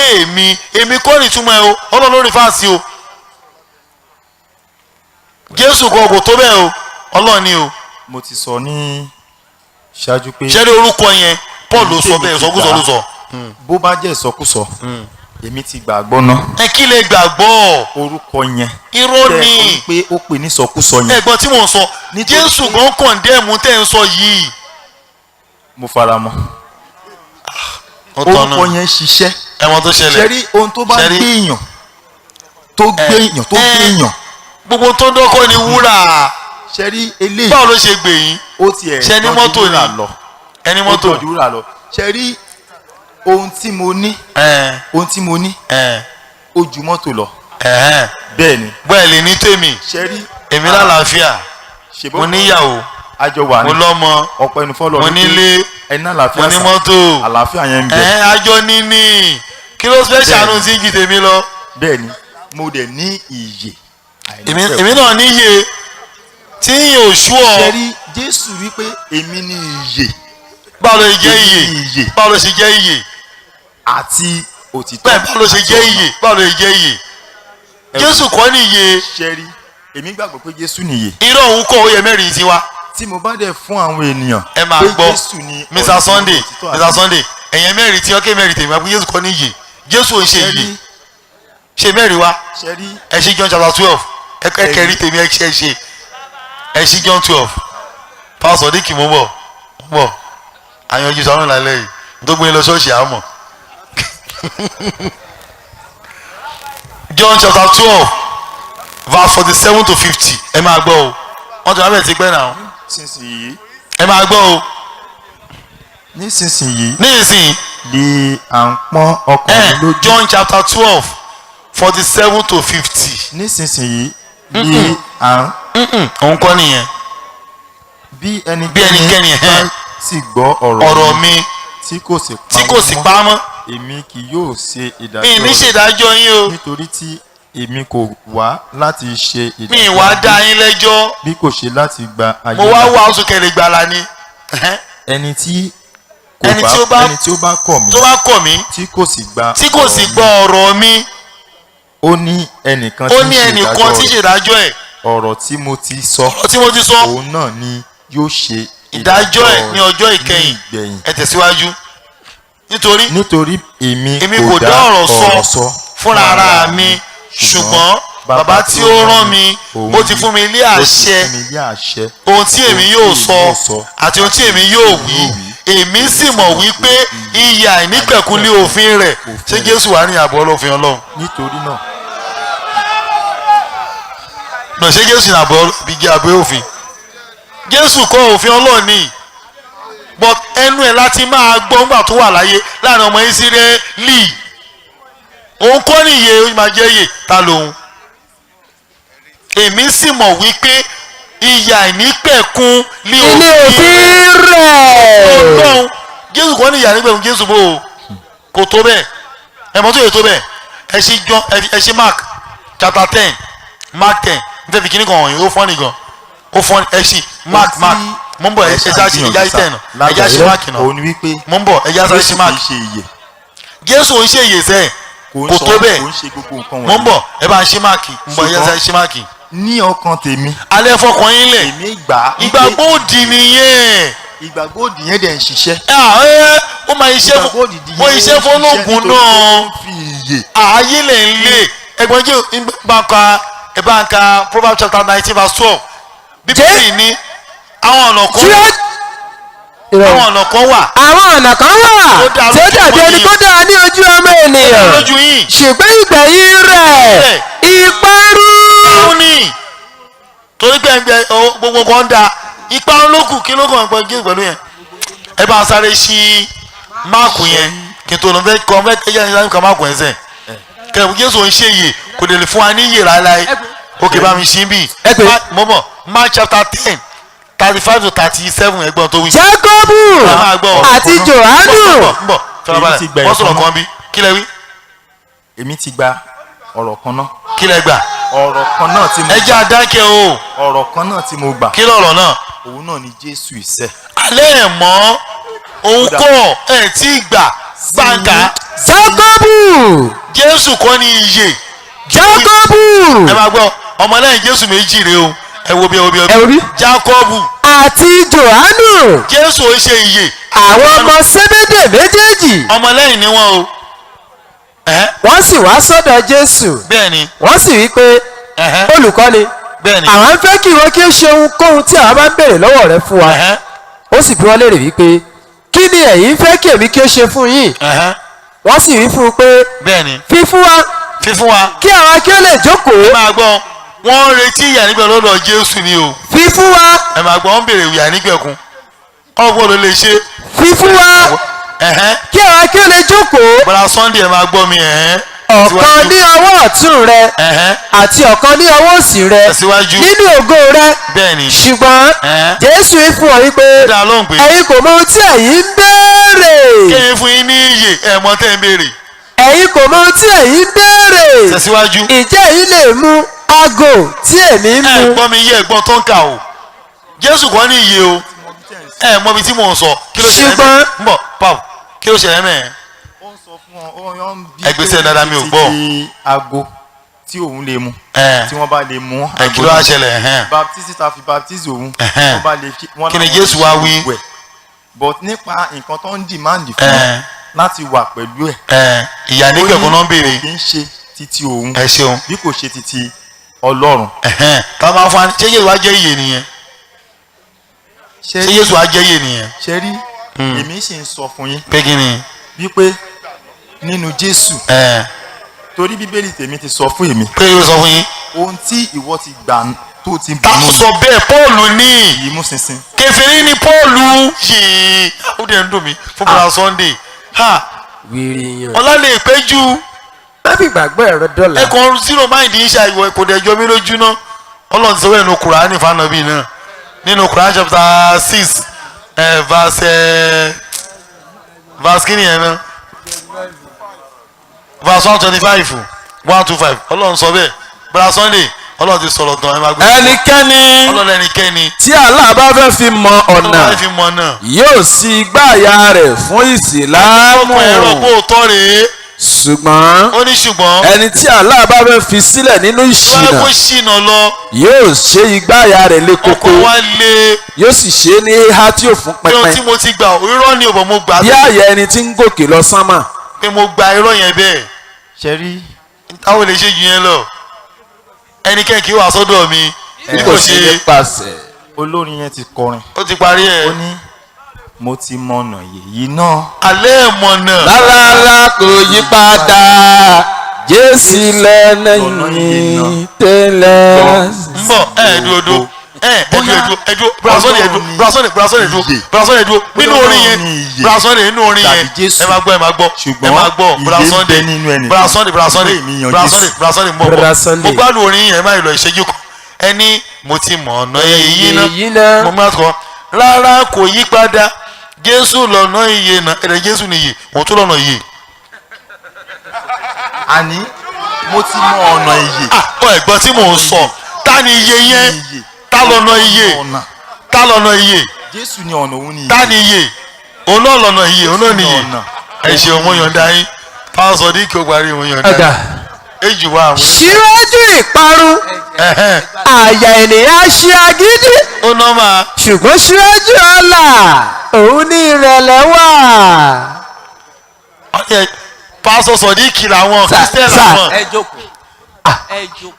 èmi kọ́ ní ìtumọ̀ ẹ o, Ọlọ́run ló rí fáàsì o. Jésù kọ́, kò tó bẹ́ẹ̀ o, Ọlọ́run ni o. Mo ti sọ ní ṣáájú pé Ṣẹ́rí orúkọ yẹn, Paul ló sọ bẹ́ẹ̀, ìsọkúsọ ló sọ. Bó bá jẹ́ ìsọkúsọ, èmi ti gbàgbọ́ ná. Ẹ kí lè gbàgbọ́? Orúkọ yẹn Irọ́ tẹ́ ni. ẹ sọ pé ó pè ní ìsọkúsọ yẹn. Ẹ̀gbọ́n tí mò ń sọ, Nítorí Jésù gan condemn tẹ́ ń sọ yìí. Mo fara mọ́. Ó tọ́nu. Orúkọ yẹn ṣiṣẹ́. Ẹ̀wọ̀n tó ṣẹlẹ̀. Ṣẹ́rí ohun tó bá Ṣẹ́rí- gbé èèyàn, tó gbé èèyàn, tó gbé èèyàn. Gbogbo tó dọ́kọ́ ni wúrà. Ṣẹ́rí eléyìí, Báwo ló ṣe gbè yín? ó tiẹ̀ Ṣé ní tọ́jú mọ́tò wúrà ni? lọ. Ẹni Ó mọ́tò. tọ́jú wúrà lọ. Ṣẹ́rí ohun tí mo ní, ohun tí mo ní ó ju mọ́tò lọ. Bẹ́ẹ̀ ni. Bẹ́ẹ̀ lè ní tèmi. Ṣẹ́rí Èmi lálàáfíà. Ṣèbó Mo níyàwó. Àjọ wà Mo ní lọ́mọ. Ọ̀pọ̀ ẹnu fọlọ́. Mo nílé. Ẹni àlàáfíà Mo ní sà. mọ́tò. Àlàáfíà yẹn ń bẹ. Àjọ níní. Kí ló fẹ́ ṣàánú tí ń ju tèmi lọ? Bẹ́ẹ̀ ni, mo dẹ̀ ní ìyè àìnípẹ̀kun. Èmi náà níye tí yìí ò sú ọ. Ṣẹ́rí Jésù wípé èmi ní ìyè. Báwo ló ṣe jẹ́ Èmi ìyè? ní ìyè. Báwo ló ṣe jẹ́ ìyè? Àti òtítọ́ Bẹ́ẹ̀, báwo ló ṣe àti jẹ́ ọ̀nà. ìyè? Báwo ló ṣe jẹ́ ìyè? Jésù kọ́ ní ìyè. Ṣẹ́rí èmi gbàgbọ́ pé Jésù nìyè. Irọ́, òun kọ́. Ó yẹ mẹ́rin tiwa. Tí mo bá dẹ̀ fún àwọn ènìyàn Ẹ máa pé gbọ́. Jésù ni Mr. ọ̀nà, Sunday, òtítọ́ àti Mr. Sunday, ẹ̀yẹn mẹ́rin tí ọkẹ́ mẹ́rin tèmi wá pé Jésù kọ́ ní ìyè. Jésù ò ń ṣe ìyè. Ṣẹ́rí Ṣe mẹ́rin wá. Ṣẹ́rí Ẹ ṣí John chapter 12. Ẹ kẹrí tèmi. Ẹ ṣe ẹ ṣí John 12. Pásọ̀ díkì, mo ń bọ̀, mo ń bọ̀. Àyànjú sàrùn lálẹ́ yìí tó gbé lọ ṣọ́ọ̀ṣì àmọ̀. John chapter 12 verse 47 to 50. Ẹ máa gbọ́ o, wọ́n ti wá bẹ̀ ti pẹ́ náà. Nísinsìnyí, Ẹ máa gbọ́ o. nísinsìnyí Ní ìsìn ni à ń pọ́n ọkàn mi lójú. John chapter 12 47 to 50. Nísinsìnyí ni à ń Òun kọ́ nìyẹn. Bí ẹnikẹ́ni Bí ẹnikẹ́ni, bá sì gbọ́ ọ̀rọ̀ ọ̀rọ̀ mi tí kò sì pa tí kò sì wọ́n mọ́, pa á mọ́, èmi kì yóò ṣe ìdájọ́ mi ní rẹ̀, ṣèdájọ́ yín o. nítorí tí èmi kò wá láti ṣe Mi ìdájọ́ wá ayé, dá yín lẹ́jọ́. bí kò ṣe láti gba ayé Mo wá là. wá oṣù kẹlẹ̀ gbàlà ni. Ẹni tí kò Ẹni bá tí ó bá- ẹni tí ó bá kọ̀ mí, tó bá kọ̀ mí, tí kò sì gba tí kò sì ọ̀rọ̀ mi, gbọ́ ọ̀rọ̀ mi, ó ní ẹnìkan ó tí ń ní ṣe ẹnìkan ìdájọ́ tí ń rẹ̀. ṣèdájọ́ ẹ̀. Ọ̀rọ̀ tí mo ti sọ, Ọ̀rọ̀ tí mo ti sọ, òun náà ni yóò ṣe Ìdájọ́ ẹ̀ ní ọjọ́ ìkẹyìn. Ìgbẹ̀yìn. Ẹ tẹ̀síwájú. Nítorí Nítorí èmi èmi kò dá ọ̀rọ̀ sọ fúnra ara mi, ṣùgbọ́n bàbá tí ó rán mi, ó ti fún mi ní ó ti àṣẹ fún mi ní àṣẹ ohun tí èmi yóò sọ àti ohun tí èmi yóò wí. Èmi sì mọ̀ wípé ìyè àìnípẹ̀kun ní òfin rẹ̀. Ṣé Jésù wà ní àbọ̀ òfin Ọlọ́run? Nítorí náà Nà, ṣé Jésù ní àbọ̀ bí jẹ́ àbọ̀ òfin? Jésù kọ́ òfin Ọlọ́run ni, but ẹnu ẹ̀ láti máa gbọ́ ńgbà tó wà láyé láàrin ọmọ Ísírẹ́lì. Òun kọ́ ní iye ó máa jẹ́ iye ta lòun. Èmi sì mọ̀ wípé ìyè àìnípẹ̀kun ní Ilé òfin rẹ̀. Ọlọ́run. Jésù kọ́ ní ìyè àìnípẹ̀kun. Jésù bò ó kò tó bẹ́ẹ̀. Ẹ mọ̀ tó yẹ tó bẹ́ẹ̀. Ẹ ṣí John, ẹ ṣí Mark chapter 10, Mark 10. N fẹ́ fi kíní kan wọ̀nyí. Ó fọ́ nìkan, ó fọ́. Ẹ ṣí Mark, Mark. Mo ń bọ̀. Ẹ ṣá ṣe ẹja 10, ẹja ṣe Mark náà. Òun ni wípé Mo ń bọ̀, ẹja sáré ṣe Jésù Mark. kì í ṣe ìyè. Jésù ò ń ṣe ìyè sẹ́ẹ̀. Kò ń Kò sọ tó bẹ́ẹ̀. Kò ń ṣe gbogbo nǹkan Mo ń wọ̀nyí. bọ̀, ẹ bá ń ṣe Mark. Ń bọ̀, ẹja sáré ṣe Mark. Ní ọkàn tèmi, Alẹ́ fọkàn yín lẹ̀. èmi gbà á wípé Ìgbàgbọ́ òdì nìyẹn. Ìgbàgbọ́ òdì yẹn dẹ̀ ń ṣiṣẹ́. Ẹ ó máa iṣẹ́ Ìgbàgbọ́ fún òdì yẹn ó iṣẹ́ ń fún ṣiṣẹ́ ológun nítorí náà. pé ó ń fi ìyè Ààyè lè ń lé ẹ̀gbọ́n jẹ́ bá ń ka, ẹ bá ń ka Proverbs chapter 19 verse 12. Bíbélì ní àwọn ọ̀nà kan Tí ó àwọn ọ̀nà kan wà Àwọn ọ̀nà kan wà Tó dáa tí ó lójú dàbí ọmọ ẹni ènìyàn. tó dáa ní ojú ọmọ ènìyàn, lójú yìí, ṣùgbọ́n ìgbẹ̀yìn rẹ̀ ìparun. Ó ní torí pé ẹgbẹ́ gbogbo kan ń da ipa olókùn. Kí ló kàn pẹ́ gé pẹ̀lú yẹn? Ẹ bá sáré sí Máàkù yẹn kí n tó lọ fẹ́ kọ́ fẹ́ ẹ̀yà ní ká Máàkù yẹn sẹ̀ kẹ̀kẹ́. Jésù ń ṣe yè, kò lè fún wa ní yè láéláé. Òkè bá mi ṣí bí. Ẹ pè. Mọ́mọ́, Mark chapter 10, 35 to 37. Ẹgbọ́n tó wí. Jákọ́bù Ẹ máa gbọ́. àti Jòhánù. Ń bọ̀, fẹ́ràn Èmi ti gba balẹ̀. Wọ́n sọ̀rọ̀ ẹ̀kọ́ kan bí. Kí lẹ wí? Èmi ti gba ọ̀rọ̀ kan náà. Kí lẹ gbà? Ọ̀rọ̀ kan náà tí mo Ẹ jẹ́ àdákẹ́ o. Ọ̀rọ̀ kan náà tí mo gbà, Kí lọ̀rọ̀ náà? òun náà ni Jésù ìṣe. Alẹ́ ẹ̀ mọ́ òun kọ́ ẹ̀ tí gbà gbàǹkà. Jákọ́bù. Jésù kọ́ ní iye. Jákọ́bù. Ẹ máa gbọ́, ọmọlẹ́yìn Jésù méjì rèé o. Ẹ wo bí, ẹ wo bí, Ẹ wo bí. Jákọ́bù àti Jòhánù. Jésù ó ṣe iye. Àwọn ọmọ Sébédè méjèèjì. Ọmọlẹ́yìn ni wọ́n o. Ẹ̀hẹ́. Wọ́n sì wá sọ́dọ̀ Jésù. Bẹ́ẹ̀ ni. Wọ́n sì wí pé, Ẹ̀hẹ́. "Olùkọ́ni, Bẹ́ẹ̀ ni. àwọn ń fẹ́ kí ìwọ kí ó ṣe ohunkóhun tí àwọn bá ń béèrè lọ́wọ́ rẹ fún wa." Ẹ̀hẹ́. Ó sì bi wọ́n léèrè wípé, "Kí ni ẹ̀yin fẹ́ kí èmi kí ó ṣe fún yín?" Ẹ̀hẹ́. Wọ́n sì wí fún un pé, Bẹ́ẹ̀ ni. "Fi fún wa Fífún wa kí àwa kí ó lè jókòó." Ẹ máa gbọ́, wọ́n ń retí ìyà nígbà lọ́dọ̀ Jésù ni o. Fi fún wa. Ẹ máa gbọ́, wọ́n ń béèrè ìyà nígbẹ̀kún ọgbọ́n ló lè ṣe. Fi fún wa Ẹ̀hẹ́. kí àwa kí ó lè jókòó, Bọ́lá Sunday, ẹ máa gbọ́ mi. Ẹ̀hẹ́. ọ̀kan ní ọwọ́ ọ̀tún rẹ Ẹ̀hẹ́. àti ọ̀kan ní ọwọ́ òsì rẹ Tẹ̀síwájú. nínú ògo rẹ." Bẹ́ẹ̀ ni. Ṣùgbọ́n Ẹ̀hẹ́. Jésù wí fún ọ wípé, Dá lóhùn pé, "Ẹ̀yin kò mọ ohun tí ẹ̀yin ń béèrè." Kéyìn fún yín ní iyè, ẹ̀ mọ̀ tẹ́ ń béèrè. "Ẹ̀yin kò mọ ohun tí ẹ̀yin ń béèrè. Tẹ̀síwájú. Ǹjẹ́ ẹ̀yin lè mu ago tí èmi ń Ẹ mu?" gbọ́ mi yé, ẹ̀gbọ́n tó ń kà o. Jésù kọ́ ní iye o. Ẹ mọ ibi tí mò ń sọ. Kí ló ṣẹlẹ̀? Ṣùgbọ́n- Ń bọ̀, pap, kí ló ṣẹlẹ̀ mẹ́ẹ̀? Ó ń sọ fún ọ, ó ń bí Ẹ gbèsè dáadáa, mi ò gbọ́. títí ago tí òun lè mu, Ẹ tí wọ́n bá lè mú ẹ kí ló wá ṣẹlẹ̀? Ẹ̀hẹ́n. Baptist ta fi baptize òun, Ẹ̀hẹ́n. wọ́n bá lè fi wọ́n Kí ni láwọn Jésù lè wá ṣe wí? gbogbo ẹ̀. But nípa nǹkan tó ń demand fún Ẹ̀. láti wà pẹ̀lú ẹ̀, Ẹ ìyà nígbẹ̀kún náà ń béèrè. kì í ṣe títí òun, Ẹ ṣeun. bí kò ṣe títí Ọlọ́run. Ẹ̀hẹ́n, tá a máa fún wa. Ṣé Jésù wá jẹ́ ìyè nìyẹn? Ṣé Ṣé Jésù wá jẹ́ ìyè nìyẹn? Ṣe rí, èmi sì ń sọ fún yín Pé kí ni? wípé nínú Jésù, Ẹ torí Bíbélì tèmi ti sọ fún èmi, pé yóò sọ fún yín. ohun tí ìwọ ti gbà tó ti Ta mú sọ bẹ́ẹ̀? Pọ́ọ̀lù ní yìí mú ṣinṣin. Kèfèrí ni Pọ́ọ̀lù yìí. Ó dẹ̀ ń dùn mí fún Bọ́lá Sunday ha. Wèrè yàn. Ọlá lè péjú. Má fi gbàgbọ́ ẹ̀rọ dọ́là. Ẹ kàn zero mind yín ṣe àìwọ̀, kò dẹ̀ jọ mí lójú ná. Ọlọ́run ti sọ bẹ́ẹ̀ nínú Kùránì fanabi náà, nínú Kùránì chapter 6, verse kí nìyẹn náà, verse 125, 125. Ọlọ́run sọ bẹ́ẹ̀. Bọ́lá Sunday, Ọlọ́run ti sọ̀rọ̀ tán, ẹ máa gbé. Ẹnikẹ́ni Ọlọ́run ẹnikẹ́ni tí Allah bá fẹ́ fi mọ ọ̀nà, Ọlọ́run bá fi mọ̀ náà, yóò sí igbá àyà rẹ̀ fún Ìsìlámù. Ọkọ̀ ẹ̀rọ kó o tọ́ rèé. Ṣùgbọ́n Ó ní ṣùgbọ́n ẹni tí Allah bá fẹ́ fi sílẹ̀ nínú tó bá ìṣìnà, kó ṣìnà lọ, yóò ṣe igbá àyà rẹ̀ lé koko, ọkọ̀ wa lé yóò sì ṣe é ní híhá tí ò fún pé ohun tí pẹpẹ, mo ti gbà, irọ́ ni òbọ̀ mo gbà bí àyà ẹni tí ń gòkè lọ sánmà. Pé mo gba irọ́ yẹn bẹ́ẹ̀. Ṣe rí? Táwọn lè ṣe jù yẹn lọ, ẹnikẹ́ni kì í wà sọ́dọ̀ mi bí kò ṣe nípasẹ̀. Olórin yẹn ti kọrin. Ó ti parí ẹ̀. Ó ní mo ti mọ̀nà yèyí náà. Alẹ́ mọ̀nà. Rárá, kò yí padà, Jésù lọ́nà yìí tẹ́lẹ̀. Ń bọ̀, ẹ dúró dúró, ẹ ẹ dúró dúró, ẹ dúró. Brasone, ẹ dúró. Brasone, Brasone, dúró. Brasone, dúró nínú orin yẹn. Brasone, nínú orin yẹn, ẹ máa gbọ́, ẹ máa gbọ́, ẹ máa gbọ́. Brasone, Brasone, Brasone, Brasone, Brasone, mo bọ̀, mo gbádùn orin yẹn. Ẹ má lọ ìṣẹ́jú kan. Ẹni mo ti mọ̀ ọ̀nà èyí náà, mo máa kọ́ rárá, kò yí padà, Jésù lọ́nà iye náà, ẹ̀rẹ̀ Jésù nìyí, òun tó lọ́nà iye. Àní mo ti mọ ọ̀nà ìyè. Ọ ẹ̀gbọ́n tí mò ń sọ, ta ni iye yẹn? Ta lọ́nà iye? Ta lọ́nà iye? Jésù ni ọ̀nà, òun ni iye. Ta ni iye? Òun náà lọ́nà iye, òun náà ni iye. Ẹ ṣeun, mo yọ̀ǹda yín. Pásọ ní kí o parí, mo yọ̀ǹda yín. Èjì wa àwọn. Síwájú ìparun àyà ènìyàn ṣe agídí. Ó ná máa. Ṣùgbọ́n síwájú ọ̀la òun ní ìrẹ̀lẹ̀ wà. Pásọ Sọdíkì làwọn Christian làwọn. Ẹ jókòó, ẹ jókòó.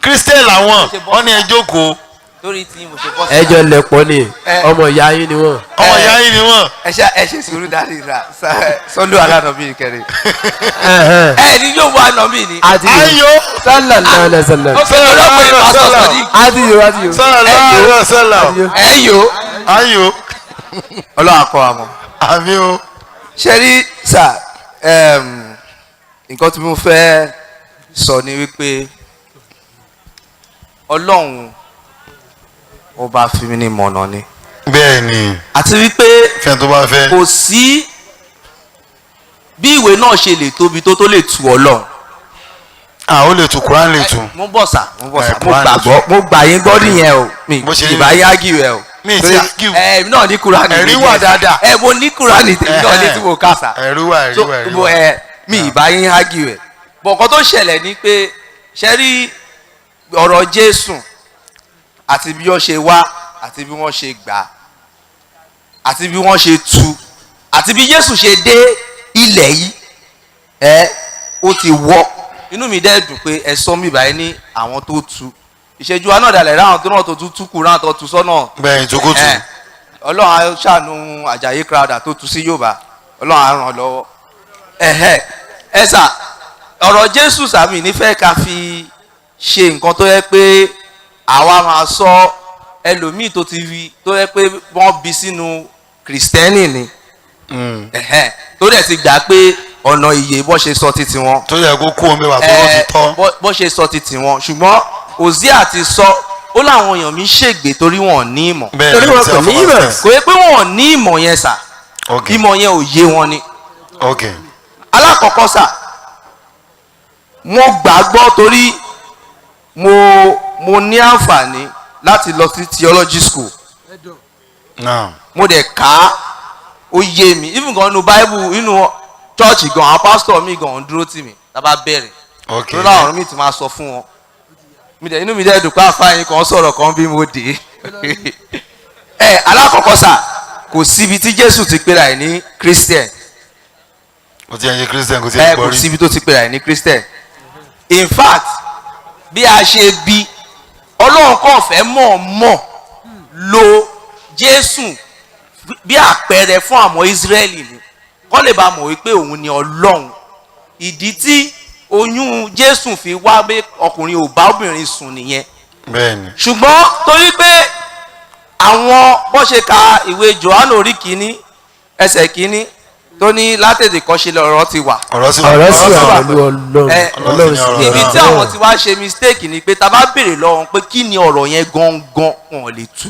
Christian làwọn, wọn ní ẹ jókòó. Torí tí mo ṣe bọ́ sí. Ẹjọ lẹpọ ni, ọmọ ìyá yín ni wọn. Ọmọ ìyá yín ni wọn. Ẹ ṣe, ẹ ṣe sùúrù dárí ra sọlú alánàbí kẹrin. Ẹ ní yóò wá ànàbí ni. Ayo. Sallallahu alaihi wasallam. Ó fẹ́ ọlọ́pàá ìpàsọ̀ Sọdíkì. Àti yòó, àti yòó. Sallallahu alaihi wasallam. Ẹ yòó. Ayo. Ọlọ́run akọ àmọ́. Àmín o. Ṣe rí sà, nǹkan tí mo fẹ́ sọ ni wípé Ọlọ́run ọba fi mí ní mọ̀nà ni. Bẹ́ẹ̀ ni. Àti wípé fẹ́ tó bá fẹ́. Kò sí bí ìwé náà ṣe lè tóbi tó lè tu Ọlọ́run. Ah, ó lè tu, Quran lè tu. Mo bọ̀ sà, mo bọ̀ sà, mo gbàgbọ́, mo gbà yín gbọ́ nìyẹn o, mi ìbá yín ágìw ẹ o. Mi ti ágìw. Ẹ náà ní Kúránì. Ẹ̀rí wà dáadáa. Ẹ mo ní Kúránì tèmi náà létí mo kà sà. Ẹ̀rí wà, ẹ̀rí wà, ẹ̀rí wà. Ẹ mi ìbá yín ágìw ẹ. Bọ̀ nǹkan tó ṣẹlẹ̀ ni pé ṣe rí ọ̀rọ̀ Jésù àti bí wọ́n ṣe wá, àti bí wọ́n ṣe gbà, àti bí wọ́n ṣe tu, àti bí Jésù ṣe dé ilẹ̀ yìí, ẹ ó ti wọ́. Inú mi dẹ́ dùn pé ẹ sọ mí báyìí ní àwọn tó tu ìṣẹ́jú wa náà dalẹ̀ ráhùn tó náà tó tún túkù ráhùn tó tu sọ́nà. Bẹ́ẹ̀ ìtukùtù. Ọlọ́run á ṣàánú Àjàyí Crowther tó tu sí Yorùbá, Ọlọ́run á ràn lọ́wọ́. Ẹ sà, ọ̀rọ̀ Jésù sàmì nífẹ̀ẹ́ ká fi ṣe nǹkan tó yẹ pé àwa máa sọ ẹlòmíì tó ti rí tó yẹ pé wọ́n bí sínú Kìrìsìtẹ́nì ni tó dẹ̀ ti gbà pé ọ̀nà ìyè bó ṣe sọ títí wọn. Tó yẹ kó kó omi wà tó lọ́ ti tọ́. Bó ṣe sọ títí wọn, ṣùgbọ́n Hosea ti sọ ó láwọn èèyàn mi ṣègbè torí wọn ò ní ìmọ̀. Torí wọn kò ní ìmọ̀. Kò yẹ pé wọn ò ní ìmọ̀ yẹn sà, ìmọ̀ yẹn ò yé wọn ni. Alákọ̀ọ́kọ́ sà, mo gbàgbọ́ torí mo ní àǹfààní láti lọ sí theology school. Mo dẹ̀ kà á, ó yé mi. Even gan inú Bible, inú church gan, àwọn pastor mi gan ń dúró tì mí tá bá bẹ̀rẹ̀. Lórí àwọn mi ti máa sọ fún wọn. Mi dẹ̀ inú mi dẹ̀ dùn pé àfáàyàn kan sọ̀rọ̀ kan bí mo dé. Ẹ alákọ̀ọ́kọ́ sà, kò síbi tí Jésù ti pera ẹ̀ ní Christian. Kò tí ẹ ṣe Christian, kò tí ẹ gbọ́ rí. Kò síbi tó ti pera ẹ̀ ní Christian. In fact, bí a ṣe bí Ọlọ́run kàn fẹ́ mọ̀ọ́mọ̀ lo Jésù bí àpẹẹrẹ fún àwọn Ísírẹ́lì ni kọ́ lè bá mọ̀ wípé òun ni Ọlọ́run. Ìdí tí oyún Jésù fi wá pé ọkùnrin ò bá obìnrin sùn nìyẹn. Bẹ́ẹ̀ni. Ṣùgbọ́n torí pé àwọn bó ṣe ka ìwé Jòhánù orí kìíní ẹsẹ̀ kìíní tó ní látètè kọ́ṣe lọ́rọ̀ ti wà. Ọ̀rọ̀ sì wà pẹ̀lú Ọlọ́run. Ibi tí àwọn ti wá ṣe mistake ni pé tá bá béèrè lọ́wọ́ pé kí ni ọ̀rọ̀ yẹn gangan, wọn lè tú.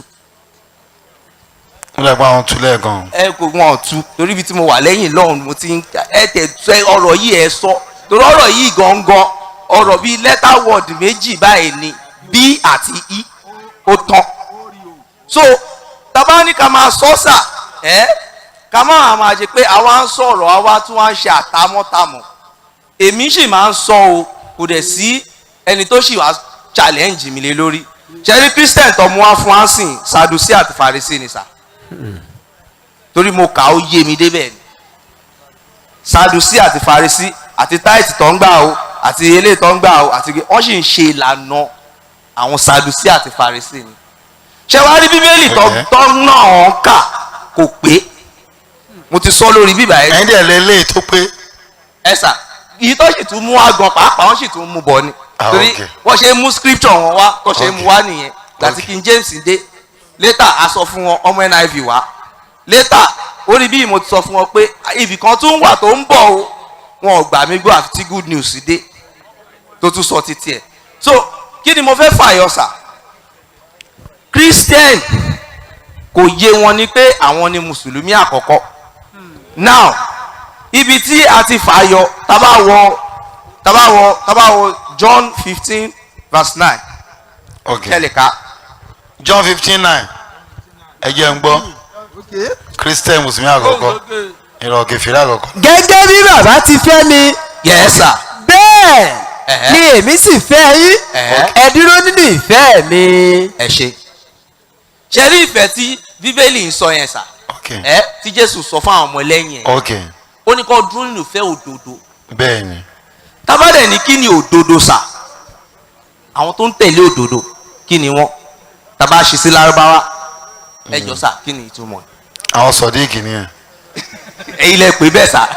Wọ́n lè pa àwọn tú lẹ́ẹ̀kan. Ẹ kò wọn tú torí ibi tí mo wà lẹ́yìn lọ́hùn mo ti ń ẹ tẹ̀ tẹ ọ̀rọ̀ yìí ẹ sọ torí ọ̀rọ̀ yìí gangan ọ̀rọ̀ bíi letter word méjì báyìí ni B àti E ó tán. So tá bá ní ká máa sọ sà, ẹ ká máa máa ṣe pé àwa ń sọ̀rọ̀, àwa tún wá ń ṣe àtàmọ́tàmọ́. Èmi sì máa ń sọ o, kò dẹ̀ sí ẹni tó sì wá challenge mi lé lórí. Ṣe rí Christian tó mú wá fún wa sìn, Sadusi àti Farisi ni sà, torí mo kà ó yé mi débẹ̀ ni. Sadusi àti Farisi àti tithe tó ń gbà o, àti eléyìí tó ń gbà o, àti wọ́n sì ń ṣe ìlànà àwọn Sadusi àti Farisi ni. Ṣé wàá rí Bíbélì tó tó náà ń kà kò pé? Mo ti sọ lórí bíbá ẹ. Ẹ̀yin dẹ̀ lélẹ́yìí tó pé. Ẹ sà, èyí tó sì tún mú wá gan pàápàá, wọ́n sì tún mú bọ̀ ni, torí wọ́n ṣe mú scripture wọn wá, tó ṣe mú wá nìyẹn. Gbàtí King James dé later, a sọ fún wọn, ọmọ NIV wá later. Orí bí mo ti sọ fún wọn pé ibì kan tún wà tó ń bọ̀ o, wọn ò gbà mí gbọ́, àfi tí Good News dé tó tún sọ títí ẹ̀. So kí ni mo fẹ́ fàyọ sà? Christian kò yé wọn ni pé àwọn ni mùsùlùmí àkọ́kọ́. Now, ibi tí a ti fàyọ, tá bá wọ John 15 verse 9. Kẹ́lẹ̀ka. John 15:9, ẹ jẹ́ ń gbọ́. Christian mùsùlùmí àkọ́kọ́, ìrọ̀ kẹfìrí àkọ́kọ́. Gẹ́gẹ́ bí bàbá ti fẹ́ mi, Yes sir. bẹ́ẹ̀ ni èmi sì fẹ́ yín. Ẹ dúró nínú ìfẹ́ mi. Ẹ ṣe. Ṣe rí ìfẹ́ tí Bíbélì ń sọ yẹn sà, ẹ tí Jésù sọ fún àwọn ọmọ ẹlẹ́yìn ẹ̀, ó ní kó dúró nínú ìfẹ́ òdodo. Bẹ́ẹ̀ ni. Tábàdẹ̀ ní kí ni òdodo sà? Àwọn tó ń tẹ̀lé òdodo, kí ni wọ́n? Tàbá ṣe sí Lárúbáwá, ẹ jọ sà, kí ni ìtumọ̀ ẹ̀? Àwọn sọdíìkì nìyẹn. Ẹ̀yin lẹ pè bẹ́ẹ̀ sà.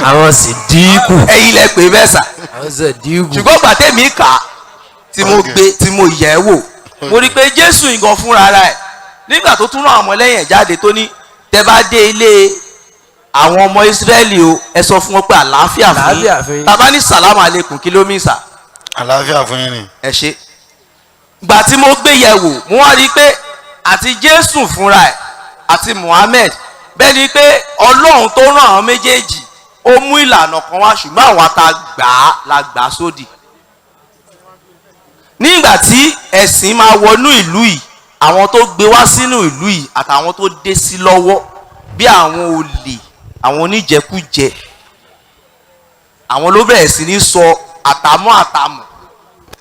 Àwọn sì dínkù. Ẹ̀yin lẹ pè bẹ́ẹ̀ sà. Àwọn sì dínkù. Ṣùgbọ́n gbàtẹ́mi kà á, tí mo gbé, tí mo yẹ̀ ẹ́ wò, mo rí i pé Jésù nǹkan fúnra ara ẹ̀, nígbà tó tún rán àwọn ọmọlẹ́yìn ẹ̀ jáde, tó ní tẹ bá dé ilé àwọn ọmọ Ísírẹ́lì o, ẹ sọ fún wọn pé àlàáfíà fún Àlàáfíà fún yín. yín. Tàbá ní sàlámù àlékún, kí ló mí sà? Àlàáfíà fún yín ni. Ẹ ṣe. Gbà tí mo gbé yẹ̀ wò, mo wá rí i pé àti Jésù fúnra ẹ̀ àti Muhammed, bẹ́ẹ̀ ni pé Ọlọ́run tó rán àwọn méjèèjì, ó mú ìlànà kan wá, ṣùgbọ́n àwa ta gbà á la gbà á sódì. Nígbà tí ẹ̀sìn máa wọnú ìlú yìí, àwọn tó gbé wá sínú ìlú yìí àtàwọn tó dé sí lọ́wọ́ bí àwọn olè, àwọn oníjẹkújẹ, àwọn ló bẹ̀rẹ̀ sí ní sọ àtàmọ́ àtàmọ̀,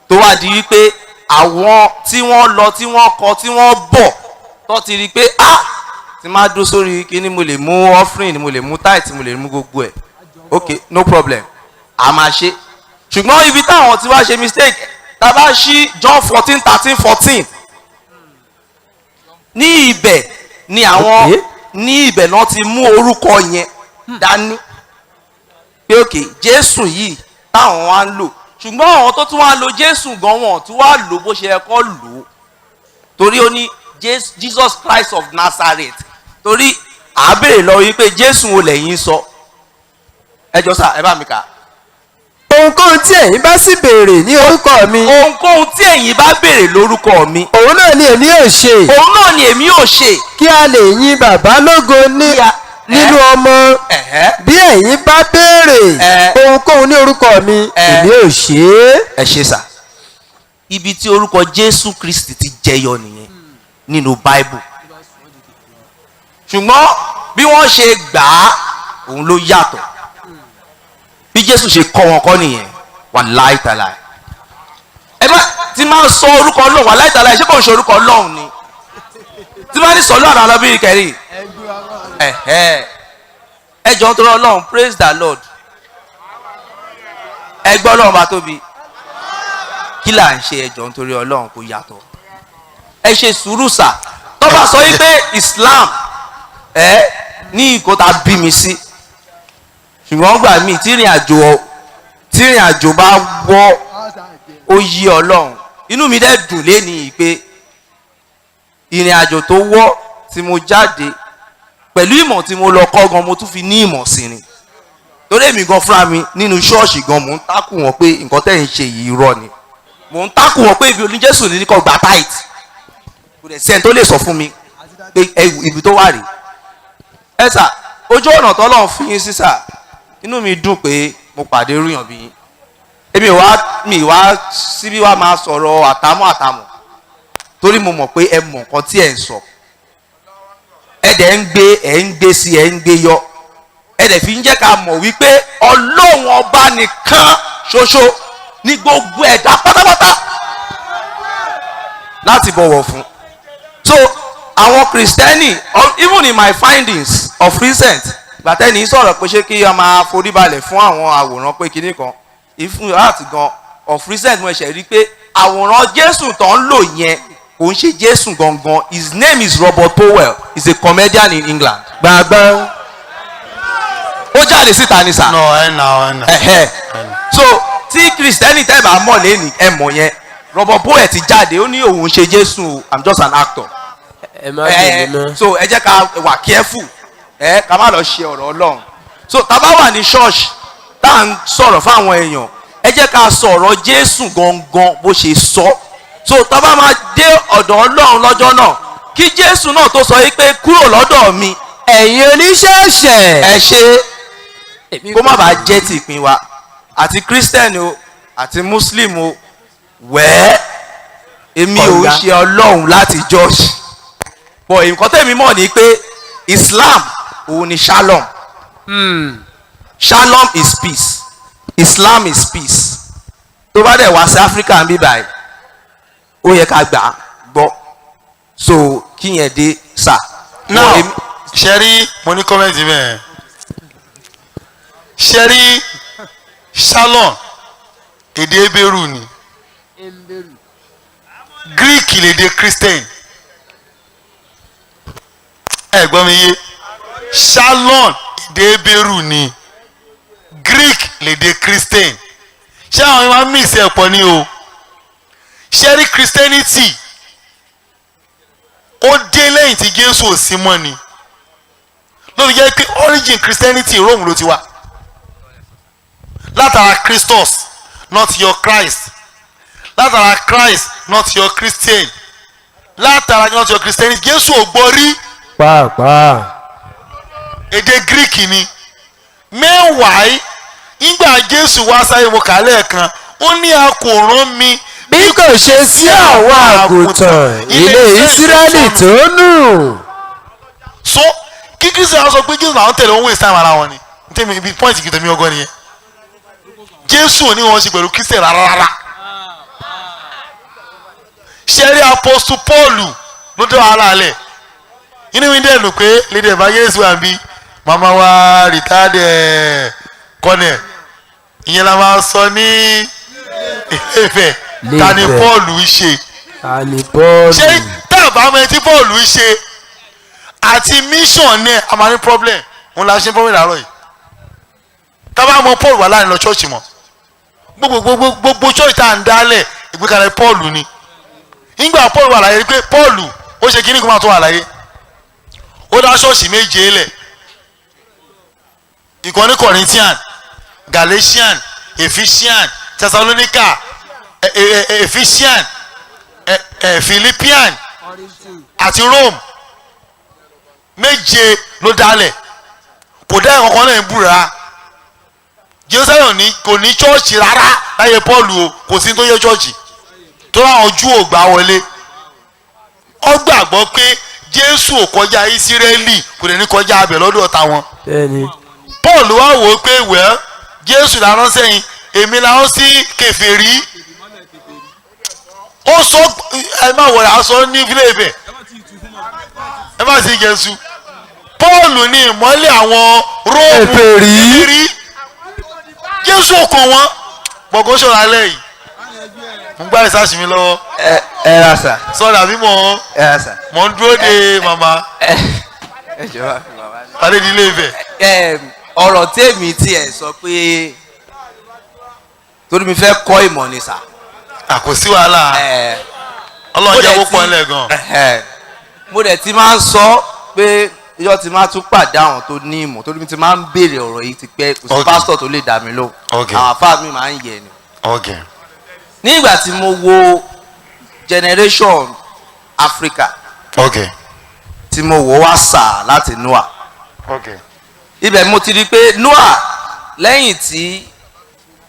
tó wá di wípé àwọn tí wọ́n lọ, tí wọ́n kọ, tí wọ́n bọ̀, tó ti rí i pé, ah, tí máa dó sórí kíní, mo lè mú offering, mo lè mú tithe, mo lè mú gbogbo ẹ̀, ok, no problem, a máa ṣe. Ṣùgbọ́n ibi táwọn ti wá ṣe mistake, tá a bá ṣí John 14:13-14, ní ibẹ̀ ni àwọn ní ibẹ̀ náà ti mú orúkọ yẹn dání pé ok, Jésù yìí táwọn wá ń lò. Ṣùgbọ́n àwọn tó tún wá lo Jésù gan, wọn tún wá lò bó ṣe yẹ kó lò ó, torí ó ní Jesus Christ of Nazareth. Torí à á béèrè lọ wípé Jésù wo lẹ́yìn sọ? Ẹ jọ sà, ẹ bá mi kà. Ohunkóhun tí ẹ̀yin bá sì béèrè ní orúkọ mi, Ohunkóhun tí ẹ̀yin bá béèrè lórúkọ mi, òun náà ni èmi yóò ṣe, òun náà ni èmi yóò ṣe, kí a lè yin bàbá lógo ní nínú ọmọ. Bí ẹ̀yin bá béèrè ohunkóhun ní orúkọ mi, èmi yóò ṣe é. Ẹ ṣe sà. Ibi tí orúkọ Jésù Kristi ti jẹyọ nìyẹn nínú Bible, ṣùgbọ́n bí wọ́n ṣe gbà á, òun ló yàtọ̀. Bí Jésù ṣe kọ́ wọn kọ́ nìyẹn. Wàláì tàláì, ẹ má ti máa sọ orúkọ Ọlọ́run. Wàláì tàláì, ṣé kò ń ṣe orúkọ Ọlọ́run ni tí máa ní sọ lọ́run alábìrin kẹrin? Ẹ jọ̀ọ́, nítorí Ọlọ́run, praise the Lord. Ẹ gbọ́ Ọlọ́run bá tóbi. Kí là ń ṣe? Ẹ jọ̀ọ́, nítorí Ọlọ́run, kò yàtọ̀. Ẹ ṣe sùúrù sà. Tó bá sọ wípé Islam ẹ ní nǹkan tá a bí mi sí, ṣùgbọ́n gbà mí tí ìrìn àjò bá wọ́, ó yí Ọlọ́run. Inú mi dẹ̀ dùn lénìí pé ìrìn àjò tó wọ́ tí mo jáde pẹ̀lú ìmọ̀ tí mo lọ kọ́ gan, mo tún fi ní ìmọ̀ sí ni, torí èmi gan fúnra mi nínú ṣọ́ọ̀ṣì gan, mò ń tákù wọn pé nǹkan tẹ́ ń ṣe yìí irọ́ ni. Mò ń tákù wọn pé ibi oníjésù ní kò gba tithe. Kò dẹ̀ sẹ́ni tó lè sọ fún mi pé ibi tó wà rèé. Ẹ sà, ojú ọ̀nà tọ́lọ́run fi yín sí sà, inú mi dùn pé mo pàdé rúyàn bí yín. Èmi wá mi wá síbí wá máa sọ̀rọ̀ àtàmọ́ àtàmọ́, torí mo mọ̀ pé ẹ mọ̀ nǹkan tí ẹ̀ ń sọ. Ẹ dẹ̀ ń gbé, ẹ̀ ń gbé sí, ẹ̀ ń gbé yọ. Ẹ dẹ̀ fi ń jẹ́ ká mọ̀ wípé Ọlọ́run ọba nìkan ṣoṣo ní gbogbo ẹ̀dá pátápátá láti bọ̀wọ̀ fún. So àwọn Kristẹni, even in my findings of recent, gbàtẹ́ni sọ̀rọ̀ pé ṣé kí a máa foríbalẹ̀ fún àwọn àwòrán pé kinní kan ìfún láti gan, of recent mo ṣe rí i pé àwòrán Jésù tó ń lò yẹn kò ń ṣe Jésù gangan. His name is Robert Powell, he is a comedian in England. Gbàgbọ́. Ó jáde síta ni sà. No, ẹ nà, ẹ nà. Ẹ̀hẹ́. So tí Kristẹni tẹ́ bá mọ̀ lẹ́nu ẹ mọ̀ yẹn, Robert Powell ti jáde, ó ní òun ṣe Jésù o, I'm just an actor. Ẹ má bèèrè mọ́. So ẹ jẹ́ ká wà careful, ẹ ká má lọ ṣe ọ̀rọ̀ Ọlọ́run. So tá a bá wà ní church tá à ń sọ̀rọ̀ fáwọn èèyàn, ẹ jẹ́ ká sọ̀rọ̀ Jésù gangan bó ṣe sọ. So tá a bá máa dé ọ̀dọ̀ Ọlọ́run lọ́jọ́ náà, kí Jésù náà tó sọ yìí pé kúrò lọ́dọ̀ mi ẹ̀yin oníṣẹ̀ṣẹ̀. Ẹ ṣe kó má bàa jẹ́ ti ìpín wa, àti Christian o àti Muslim o. Wẹ́ẹ́, èmi ò ń ṣe Ọlọ́run láti judge, but nǹkan tẹ̀mí mọ̀ ni pé Islam òun ni shalom. Shalom is peace, Islam is peace. Tó bá dẹ̀ wá sí Africa ń bí báyìí, ó yẹ ká gbà á gbọ́. So kí yẹn dé sà. Now, ṣẹ́rí, mo ní comment mẹ́ẹ̀. Ṣẹ́rí, shalom èdè Ebéèrù ni, Greek lèdè Christian. Ẹ gbọ́ mi yé? Shalom èdè Ebéèrù ni, Greek lèdè Christian. Ṣé àwọn yẹn máa ń mix ẹ̀ pọ̀ ni o? Ṣẹ́rí, Christianity ó dé lẹ́yìn tí Jésù ò sí mọ́ ni. Ló fi jẹ́ pé origin Christianity, Rome ló ti wá, látara Christos, not your Christ, látara Christ, not your Christian, látara not your Christianity. Jésù ò gbọ́ rí. Pàápàá. Èdè Greek ni. Meanwhile, nígbà Jésù wá sáyé, mo kà á lẹ́ẹ̀kan, ó ní a kò rán mi bí kò ṣe sí àwọn àgùntàn ilé Ísírẹ́lì tó nù. So kí Kristi àwọn sọ pé Jésù làwọn tẹ̀lé, òun waste time ara wọn ni. Ntẹ́mi ibi point kìí tẹ̀mí ọgọ́ nìyẹn. Jésù ò ní wọn ṣe pẹ̀lú Kristi rárá rárá. Ṣẹ́rí, Apostle Paul ló dé wàhálà alẹ̀. Inú mi dẹ̀ lù pé lady evangelist wà bí màmá wa retired colonel. Ìyẹn la máa sọ ní Ilé-Ifẹ̀, ta ni Ilé-Ifẹ̀. Paul ń ṣe? Ta ni Paul? Ṣé tá a bá mọ ẹni tí Paul ń ṣe àti mission ní, a máa ní problem. Òun la ṣe problem láàárọ̀ yìí. Tá a bá mọ Paul, wà láàrin lọ ṣọ́ọ̀ṣì mọ́. Gbogbo gbogbo gbogbo ṣọ́ọ̀ṣì tá à ń dálẹ̀, ìgbékalẹ̀ Paul ni. Nígbà Paul wà láyé, pé Paul ó ṣe kíní kó máa tó wà láyé, ó dá ṣọ́ọ̀ṣì méje lẹ̀: ìkan ní Corinthian, Galatian, Ephesian, Thessalonica, Ephesian, Philippian àti Rome. Méje ló dálẹ̀, kò dá ẹ̀kọ́ kan náà ń búra. Jerusalem ní kò ní chọ́ọ̀chì rárá láyé Paul o. Kò sí tó yẹ chọ́ọ̀chì tó láwọn Júù ò gbà wọlé. Ó gbàgbọ́ pé Jésù ò kọjá Ísírẹ́lì, kò dẹ̀ ní kọjá abẹ lọ́dọ̀ táwọn. Bẹ́ẹ̀ni. Paul wá wò ó pé, well, Jésù la rán sẹ́yìn, èmi la rán sí kèfèrí. Ó sọ, ẹ má wọlé aṣọ ní ilé Ifẹ̀, ẹ má sì Jésù. Paul ní ìmọ́lẹ̀ àwọn Róòmù. Kèfèrí. Kèfèrí, Jésù ò kàn wọ́n. Gbọ̀ngàn ṣọ̀rọ̀ alẹ́ yìí, mo ń gbá ìsásí mi lọ́wọ́. Ẹ ẹ ra sà. Sọ̀rọ̀ àbí mò ń Ẹ ra sà. Mò ń dúró de màmá. Ẹ ẹ jọba fi màmá ní. Tàdé ní Ilé Ifẹ̀. Ọ̀rọ̀ tèmi tiẹ̀ sọ pé torí mi fẹ́ kọ́ ìmọ̀ ni sà. Kò sí wàhálà. Ọlọ́run Mo jẹ́ dẹ̀ kó pọ̀ ńlẹ̀ gan. Mo dẹ̀ ti máa ń sọ pé iyọ́ ti máa tún pàdé àwọn tó ní ìmọ̀, torí mi ti máa ń béèrè ọ̀rọ̀ yìí ti pẹ́. Kò sí pásítọ̀ tó lè dá mi lóhùn. Àwọn àfáà mi máa ń yẹ ni. Ní ìgbà tí mo wo generation Africa, tí mo wò wá sà láti Noah, ibẹ̀ mo ti rí i pé Noah, lẹ́yìn tí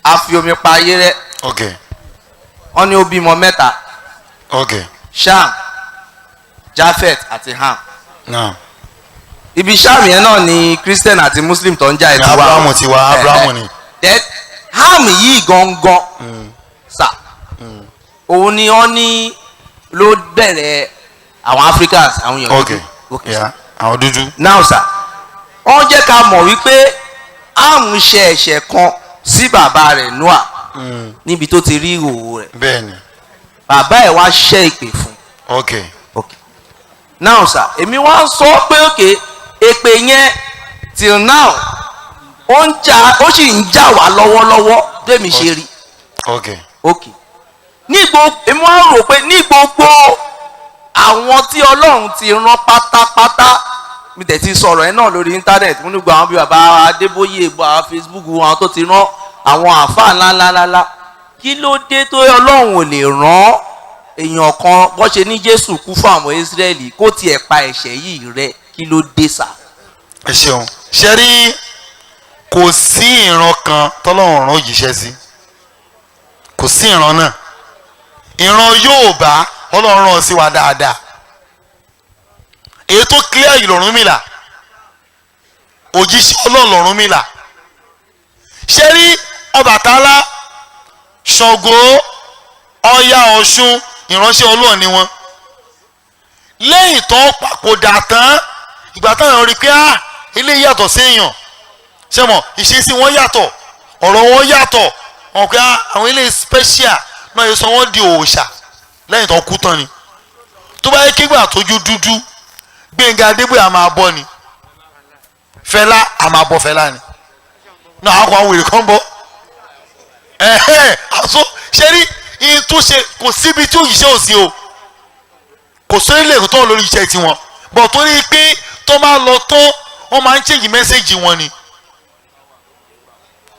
a fi omi pa ayé rẹ́, wọ́n ní ó bímọ mẹ́ta: Sham, Japhet àti Ham. Now. Ibi Ṣáàmù yẹn náà ni Christian àti Muslim tó ń jà ẹ̀ ti wá. Abrahamu ti wá, Abrahamu ni. Then Ham yìí gangan sà, òun ni wọ́n ní ló bẹ̀rẹ̀ àwọn Africans, àwọn èèyàn dúdú. Okay, sir. Yeah, àwọn dúdú. Now sir, wọ́n jẹ́ ká mọ̀ wípé Ham ṣe ẹ̀ṣẹ̀ kan sí bàbá rẹ̀ Noah níbi tó ti rí ìhòòhò rẹ̀. Bẹ́ẹ̀ni. Bàbá ẹ̀ wá ṣẹ́ ìpè fún. Okay. Now sir, èmi wá ń sọ pé òkè èpè yẹn till now ó ń jà, ó sì ń jà wá lọ́wọ́lọ́wọ́ tèmi ṣe rí. Okay. Ní gbogbo, èmi wá ń rò pé ní gbogbo àwọn tí Ọlọ́run ti rán pátápátá, mi tẹ̀ ti sọ̀rọ̀ ẹ̀ náà lórí íńtánẹ̀tì, mo ní gbogbo àwọn bíi bàbá Adébóyè, gbogbo àwọn Facebook, àwọn tó ti rán àwọn àáfàá ńláńláńlá, kí ló dé tó Ọlọ́run ò lè rán èèyàn kan bó ṣe ní Jésù kú fún àwọn Ísírẹ́lì kó tiẹ̀ pa ẹ̀ṣẹ̀ yìí rẹ́? Kí ló dé sà? Ẹ ṣeun. Ṣe rí, kò sí ìran kan tọ́lọ́run rán òjíṣẹ́ sí, kò sí ìran náà. Ìran Yorùbá Ọlọ́run rán sí wa dáadáa. Èyí tó clear yìí l'Ọ̀rúnmìlà, òjíṣẹ́ Ọlọ́run l'Ọ̀rúnmìlà. Ṣe rí Ọbàtálá, Ṣàngó, Ọya, Ọ̀ṣun, ìránṣẹ́ Ọlọ́run ni wọ́n. Lẹ́yìn tó papòdà tán, ìgbà táwọn rí pé eléyìí yàtọ̀ sí èèyàn, ṣé mọ̀, ìṣesí wọn yàtọ̀, ọ̀rọ̀ wọn yàtọ̀, wọn pé àwọn eléyìí special náà yóò sọ wọ́n di òòṣà lẹ́yìn tó kú tán ni. Tó bá yẹ kígbà tójú dúdú, Gbẹ̀ngà Adébóyè a máa bọ́ ni, Fẹlá a máa bọ́ Fẹlá ni, náà àwọn kan wèrè kan bọ́ ẹ̀hẹ́n. Àṣọ ṣe rí ihun tó ṣe, kò síbi tí òṣìṣẹ́ ò sí o, kò sórí lè tó lórí iṣẹ́ tiwọn bọ̀, torí pé tó máa lọ tó wọ́n máa ń change message wọn ni.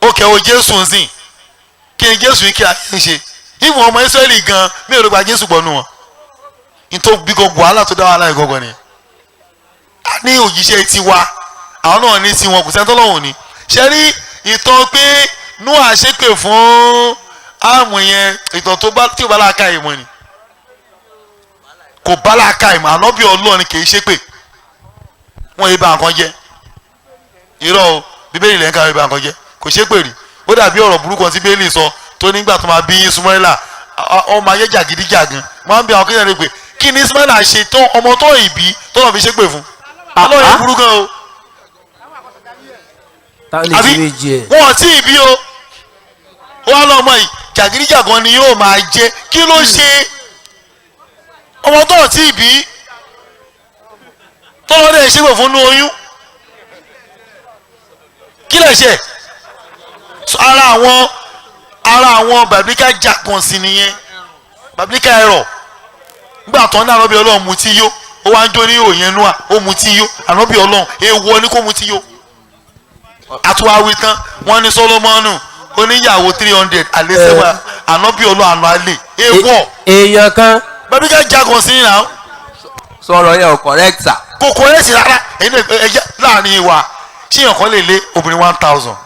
Ó kẹ́ o, Jésù ń sìn, kí ni Jésù yìí kí a ń ṣe? Ìwọ̀n ọmọ Ísírẹ́lì gan mi ò lè gba Jésù gbọ́nú wọn. Nítorí bí gbogbo wàhálà tó dá wàhálà yìí gbọ́ngàn ni a ní òjíṣẹ́ tiwa, àwọn náà ní tiwọn, kò sẹ́ńtọ́ lọ́hùn ni. Ṣe rí ìtàn pé Nóà ṣépè fún àmù yẹn, ìtàn tó bá tí ò bá láàka ìmọ̀ ni, kò bá láàka ìmọ̀. Ànábì Ọlọ́run kì í ṣépè, wọ́n yé bá nǹkan jẹ́. Irọ́ o, Bíbélì lẹ́yìn káwé bá nǹkan jẹ́, kò ṣépè rí. Ó dàbí ọ̀rọ̀ burúkú kan tí Bíbélì sọ tó nígbà tó máa bí Ismaila, ọmọ ayé jàgídíjàgan. Wọ́n á bí àwọn kéèyàn rẹ̀ pé kí ni Ismaila ṣe tó ọmọ tó ìbí tó lọ́ọ́ fi ṣépè fún? Ọlọ́run yẹn burú gan o. Àbí wọn ò tí ì bí o, wọn lọ́mọ yìí jàgídíjàgan ni yóò máa jẹ. Kí ló ṣe ọmọ tó ò tí ì bí tó lọ́ọ́ dẹ̀ ṣépè fún inú oyún? Kí lè ṣe? Ara àwọn biblical jargon sí nìyẹn, biblical error. Nígbà tó ń dá ànábì Ọlọ́run mutí yó, ó wá ń jó ní òyìn nua, ó mutí yó. Ànábì Ọlọ́run, èèwọ̀ ni kó mutí yó. Àtúwáwí tán, wọ́n ní Sólómọ́nù oníyàwó 300 àlẹ́sẹ̀wá, ànábì Ọlọ́run àná àlè, èèwọ̀. Èèyàn kan. Biblical jargon sí nìyẹn. Sọ̀rọ̀ yẹn ò correct sir. Kò correct rárá. Ẹ̀yẹ láàrin wa, ṣé èèyàn kan lè lé obìnrin 1000?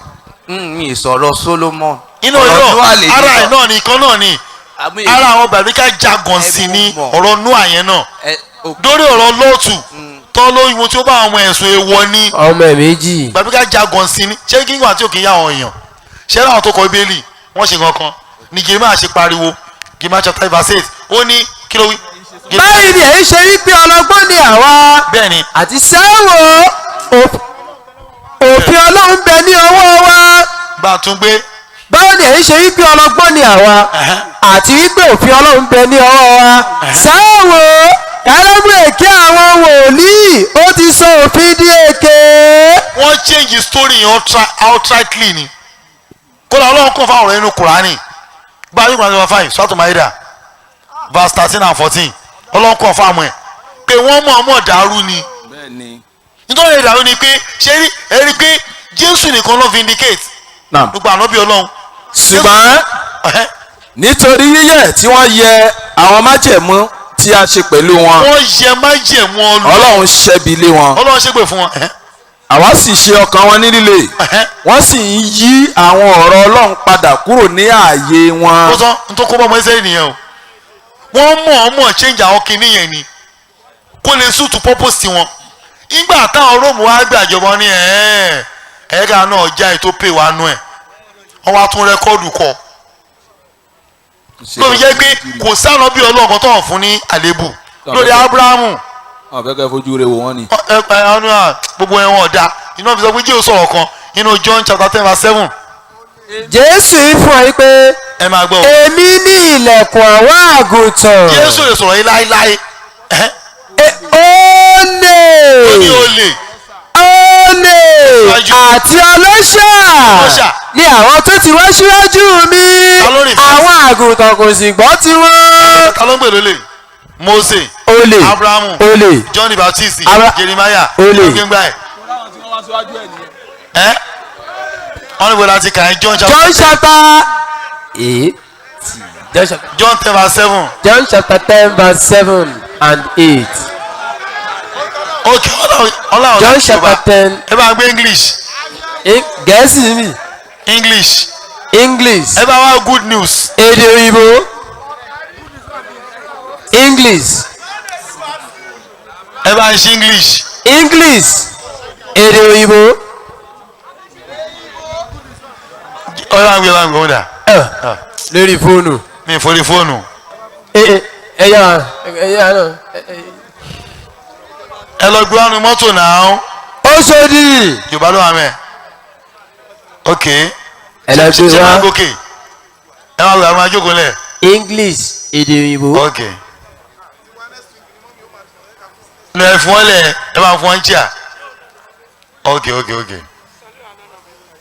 Mi sọ̀rọ̀ Solomon. Inú ìlú ara ẹ̀ náà ni ìkan náà ni ara àwọn biblical jargon sí ni ọ̀rọ̀ Nóà yẹn náà, dórí ọ̀rọ̀ Lọ́ọ̀tù tọ́ lóyún tí ó bá àwọn ẹ̀sùn èèwọ̀ ni. Ọmọ ẹ̀ méjì. Biblical jargon sí ni. Ṣé kí n wà tí ò kì í yá àwọn èèyàn ṣé láwọn tó kọ Bíbélì wọ́n ṣe kankan ni Jeremiah ṣe pariwo, Jeremiah chapter verse 8, ó ní kí ló wí? Báyìí ni èyí ṣe rí pé ọlọ́gbọ́n ni àwa. Bẹ́ẹ̀ni. Àti sẹ́wọ̀n òfin Ọlọ́run bẹ ní ọwọ́ wa. Bá a tún gbé. Báwo ni èyí ṣe rí pé ọlọ́gbọ́n ni àwa àti wípé òfin Ọlọ́run bẹ ní ọwọ́ wa? Sẹ́wọ̀n kálẹ́mù èké àwọn wòlíì ó ti sọ òfin di èké. Wọ́n change story yẹn outrightly ni. Kódà Ọlọ́run kàn fáwọn ọ̀rọ̀ inú Kùránì. Gba ayé Kùránì 5 Suratul Maida verse 13 and 14, Ọlọ́run kàn fáwọn ẹ̀ pé wọ́n mọ̀ ọmọ dàrú ni. Nítorí ìdàrú ni pé ṣé ẹ rí pé Jésù nìkan ló vindicate gbogbo ànábì Ọlọ́run. Ṣùgbọ́n nítorí yíyẹ tí wọ́n yẹ àwọn májẹ̀mú tí a ṣe pẹ̀lú wọn. Wọ́n yẹ májẹ̀mú Ọlọ́run. Ọlọ́run ṣẹ́bi lé wọn. Ọlọ́run ṣépè fún wọn. Àwa sì ṣe ọkàn wọn ní líle, wọ́n sì ń yí àwọn ọ̀rọ̀ Ọlọ́run padà kúrò ní ààyè wọn. Ó tán, n tó kó bọ́ ọmọ Ísírẹ́lì nìyẹn o. Wọ́n mọ̀ ọ́n mọ̀ change àwọn kinní yẹn ni kó lè suit purpose tiwọn. Ìgbà táwọn Róòmù wá gbàjọba ní ẹ̀ẹ́dà náà já ètò pè wá nú ẹ̀, wọ́n wá tún record kọ. Ló fi jẹ́ pé kò sáà bí ọlọ́ọ̀kan tó hàn fún ní àlébù lórí Abrahamu. Wọn fẹ́ kẹ́ fojú rẹ̀ wò wọ́n ni. Gbogbo ẹ̀ wọn ọ̀dà iná fi sọ pé Jésù sọ̀rọ̀ kan nínú John chapter 10 verse 7. Jésù fún ọ pé Ẹ máa gbọ́ o. èmi ní ilẹ̀kùn àwọn àgùntàn. Jésù lè sọ̀rọ̀ yìí láéláé. Olè. Ó ní olè. Olè Síwájú. àti ọlọ́ṣà Ọlọ́ṣà. ni àwọn tó ti wá síwájú mi, Ta ló rìn fast? àwọn àgùntàn kò sì gbọ́ tiwọn. Ta ló ń pè lólè? Mose. Olè. Abrahamu. Olè. John the Baptist. Jeremiah. Olè. Gbẹngbà ẹ ẹ wọn ní bọ́lá ti kà ní John chapter John chapter 8. John chapter, John 10 verse 7. John chapter 10 verse 7 and 8. Ok, ọlọ́run. John chapter 10. Ẹ bá gbé English. Gẹ̀ẹ́sì mi. English. English. Ẹ bá wá good news. Èdè òyìnbó. English. Ẹ bá ń ṣe English. English. Èdè òyìnbó. Ọlọ́run gbé, ọlọ́run gbé ọ̀dà. Lórí fóònù. Mi forí fóònù. Ẹyà ẹyà náà. Ẹ lọ gbé wánu mọ́tò náà. Oṣòdì. Yorùbá ló wà mẹ́. Ok. Ẹ lọ gbé Ṣé máa wá. gòkè? Ẹ máa gbé, àwọn ajókòó lẹ̀. English, èdè òyìnbó. Ok, lọ ẹ fún ọ lẹ, ẹ máa fún ọ ń chíà. Ok.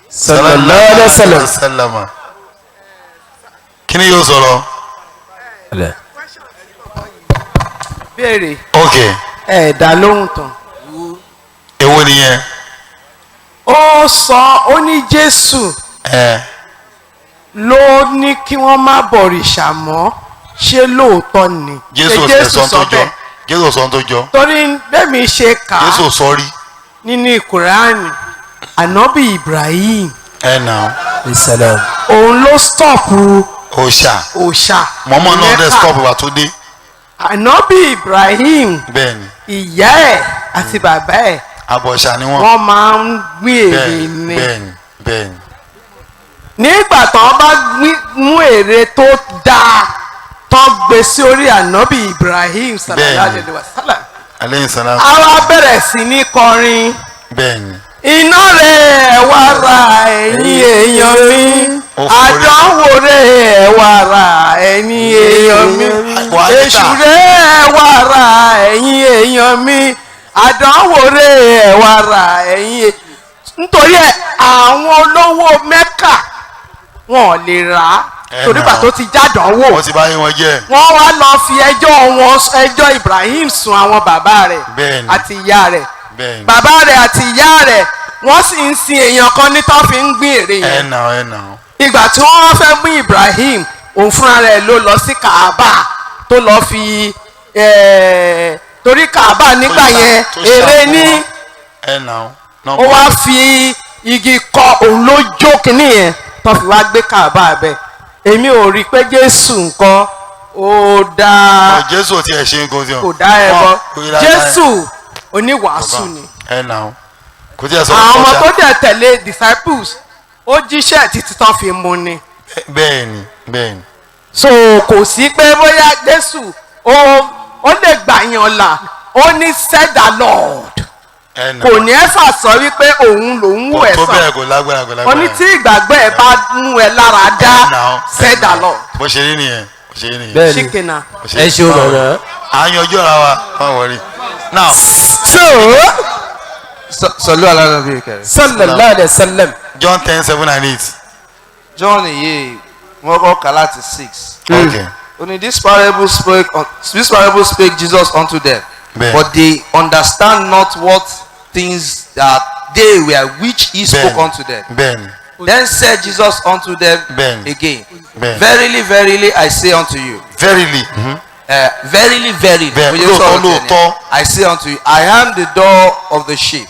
Sallallahu alaihi wasallam. Sallama. Kí ni yóò sọ̀rọ̀? Béèrè. Ok. Ẹ dá lóhùn tán. Èwo nìyẹn? Ó sọ, ó ní Jésù ló ní kí wọ́n má bọ̀rìṣà mọ́. Ṣé lóòótọ́ ni? Jésù Ṣé ò Jésù sọ sọ tó jọ. bẹ́ẹ̀? Jésù ò sọ tó jọ. Torí bẹ́ẹ̀ mi ṣe kà á Jésù ò sọ rí. nínú Kùránì, Ànábì Ibrahim, Ẹ nà Salam. òun ló stop òòṣà. Òòṣà Mọ́mọ́ náà dẹ̀ Mẹ́kà. stop ìwà tó dé. Ànábì Ibrahim, Bẹ́ẹ̀ ni. ìyá ẹ̀ àti bàbá ẹ̀, Abọ̀ṣà ni wọ́n. wọ́n máa ń gbìn èrè Bẹ́ẹ̀ ni. Bẹ́ẹ̀ ni, bẹ́ẹ̀ ni. Nígbà tó bá mú èrè tó dáa tó gbé sí orí Ànábì Ibrahim, sallallahu alayhi wa sallam, Aleyhi salam. a wá bẹ̀rẹ̀ sí ní kọrin. Bẹ́ẹ̀ ni. Iná rẹ̀ wá ra, ẹ̀yin èèyàn mi. Ó forí. Àdánwò rẹ̀ wá ra, ẹ̀yin èèyàn mi. Wà á níta. Èṣù rẹ̀ wá ra, ẹ̀yin èèyàn mi. Àdánwò rẹ̀ wá ra, ẹ̀yin nítorí ẹ̀, àwọn olówó Mẹ́kà wọn ò lè rà á Ẹ torí nà. gbà tó ti jádánwò. Wọ́n ti bá yín wọn jẹ́. Wọ́n wá lọ fi ẹjọ́ wọn, ẹjọ́ Ibrahim sùn àwọn bàbá rẹ̀ Bẹ́ẹ̀ni. àti ìyá rẹ̀. Bẹ́ẹ̀ni. Bàbá rẹ̀ àti ìyá rẹ̀, wọ́n sì ń sin èèyàn kan ní tó fi ń gbìn èrè Ẹ yẹn. nà, ẹ nà. Ìgbà tí wọ́n wá fẹ́ mú Ibrahim, òun fúnra rẹ̀ ló lọ sí Kaaba tó lọ fi torí Kaaba nígbà yẹn Tó èrè ṣàkóso. ní. Ẹ nà. Ó wá fi igi kọ, òun ló jó kínní yẹn tó fi wá gbé Kaaba bẹ́ẹ̀. Èmi ò rí i pé Jésù nǹkan ó dá. Jésù ò tiẹ̀ ṣe nǹkan tí Kò dá ẹbọ. Jésù oníwàásù ni. Ẹ nà, kò tiẹ̀ sọ. Àwọn ọmọ tó dẹ̀ tẹ̀lé, disciples, ó jíṣẹ́ títí tán fi mú ni. Bẹ́ẹ̀ ni, bẹ́ẹ̀ ni. So kò sí pé bóyá Jésù ó lè gbàyàn là. Ó ní, "Said the Lord." Ẹ nà. Kò ní ẹ́fà sọ wípé òun lòún wò Kò ẹ̀ tó sàn. bẹ́ẹ̀, kò lágbára, kò Ó lágbára. ní tí ìgbàgbọ́ ẹ̀ bá mú ẹ lára dá, said the Lord. Bó ṣe rí nìyẹn, bó ṣe rí nìyẹn. Bẹ́ẹ̀ni. Ṣìkìnà. Bó ṣe Ẹ rí. ṣeun, bàbá. À ń yanjú ara wa, má worry now. So Sọlú alánàbí kẹrẹ. Sallallahu alayhi wa sallam. John 10:7 and 8. John yìí, wọ́n kọ́ kà láti 6. Ok. Only this parable spake Jesus unto them, Bẹ́ẹ̀. but they understand not what things that they were which he spoke Bẹ́ẹ̀ni. unto them. Bẹ́ẹ̀ni. Then said Jesus unto them Bẹ́ẹ̀ni. again, Bẹ́ẹ̀ni. Verily, verily, I say unto you, Verily. Verily, verily, Bẹ́ẹ̀, bó ṣe lóòótọ́, sọ̀rọ̀ tẹ̀ ni. lóòótọ́. I say unto you, I am the door of the sheep.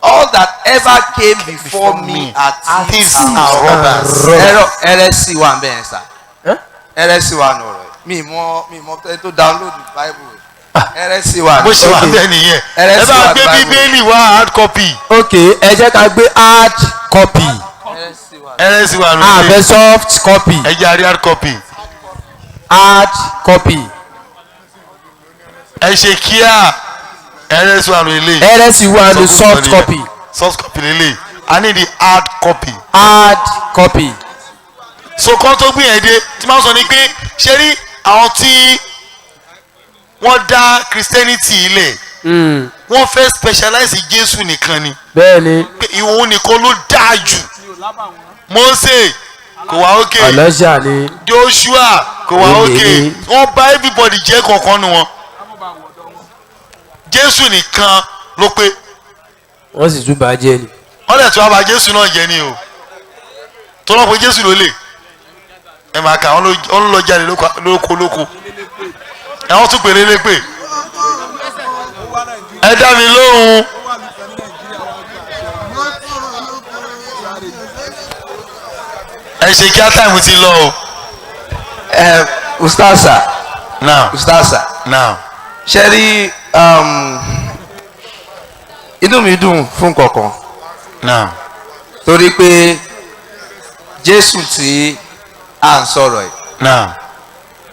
All that ever came before me are thieves and robbers. Ẹ̀rọ ẹrẹ́sì wà bẹ́ẹ̀ sà. Ẹrẹ́sì wà nù ọ̀rọ̀ yìí. Mi mọ ẹni tó download the Bible. Heresy wà. Bó ṣe wà bẹ́ẹ̀ nìyẹn. Ẹ Heresy bá wà gbé Bible. Bíbélì wá, hard copy. Ok, ẹ jẹ́ ká gbé hard copy. Heresy wà. Heresy wà A fẹ́ lórí. soft copy. Ẹ jẹ́ àrí hard copy. Hard copy. Ẹ ṣe kíá, heresy wà lórí. Heresy wà ní soft copy. Soft copy lélẹ̀, I need the hard copy. Hard copy. So kan tó gbìyànjú dé tí máa ń sọ ni pé, ṣé rí àwọn tí wọ́n dá Christianity ilẹ̀, wọ́n fẹ́ specialize Jésù nìkan ni. Bẹ́ẹ̀ ni. Pé ìwọ̀n nìkan ló dáa jù. Mose kò wá òkè. Ọlọ́ṣà ni. Joshua kò wá Olè òkè. ni. Wọ́n bá everybody jẹ́ kọ̀ọ̀kan nu wọn, Jésù nìkan ló pé. Wọ́n sì tún bàjẹ́ ni. Wọ́n lè tún wá bà Jésù náà jẹ́ ni o, tó lọ́ pé Jésù ló lè ẹ máa kà wọ́n ló lọ jáde lóko lóko ẹ, wọ́n tún pèrè lépè. Ẹ dá mi lóhùn. Ẹ ṣe kí á, time ti lọ o. Ẹ ustasa. Now. Ustasa. Now. Ṣe rí, inú mi dùn fún kankan. Now. Torí pé Jésù tí à ń sọ̀rọ̀ ẹ̀, Now.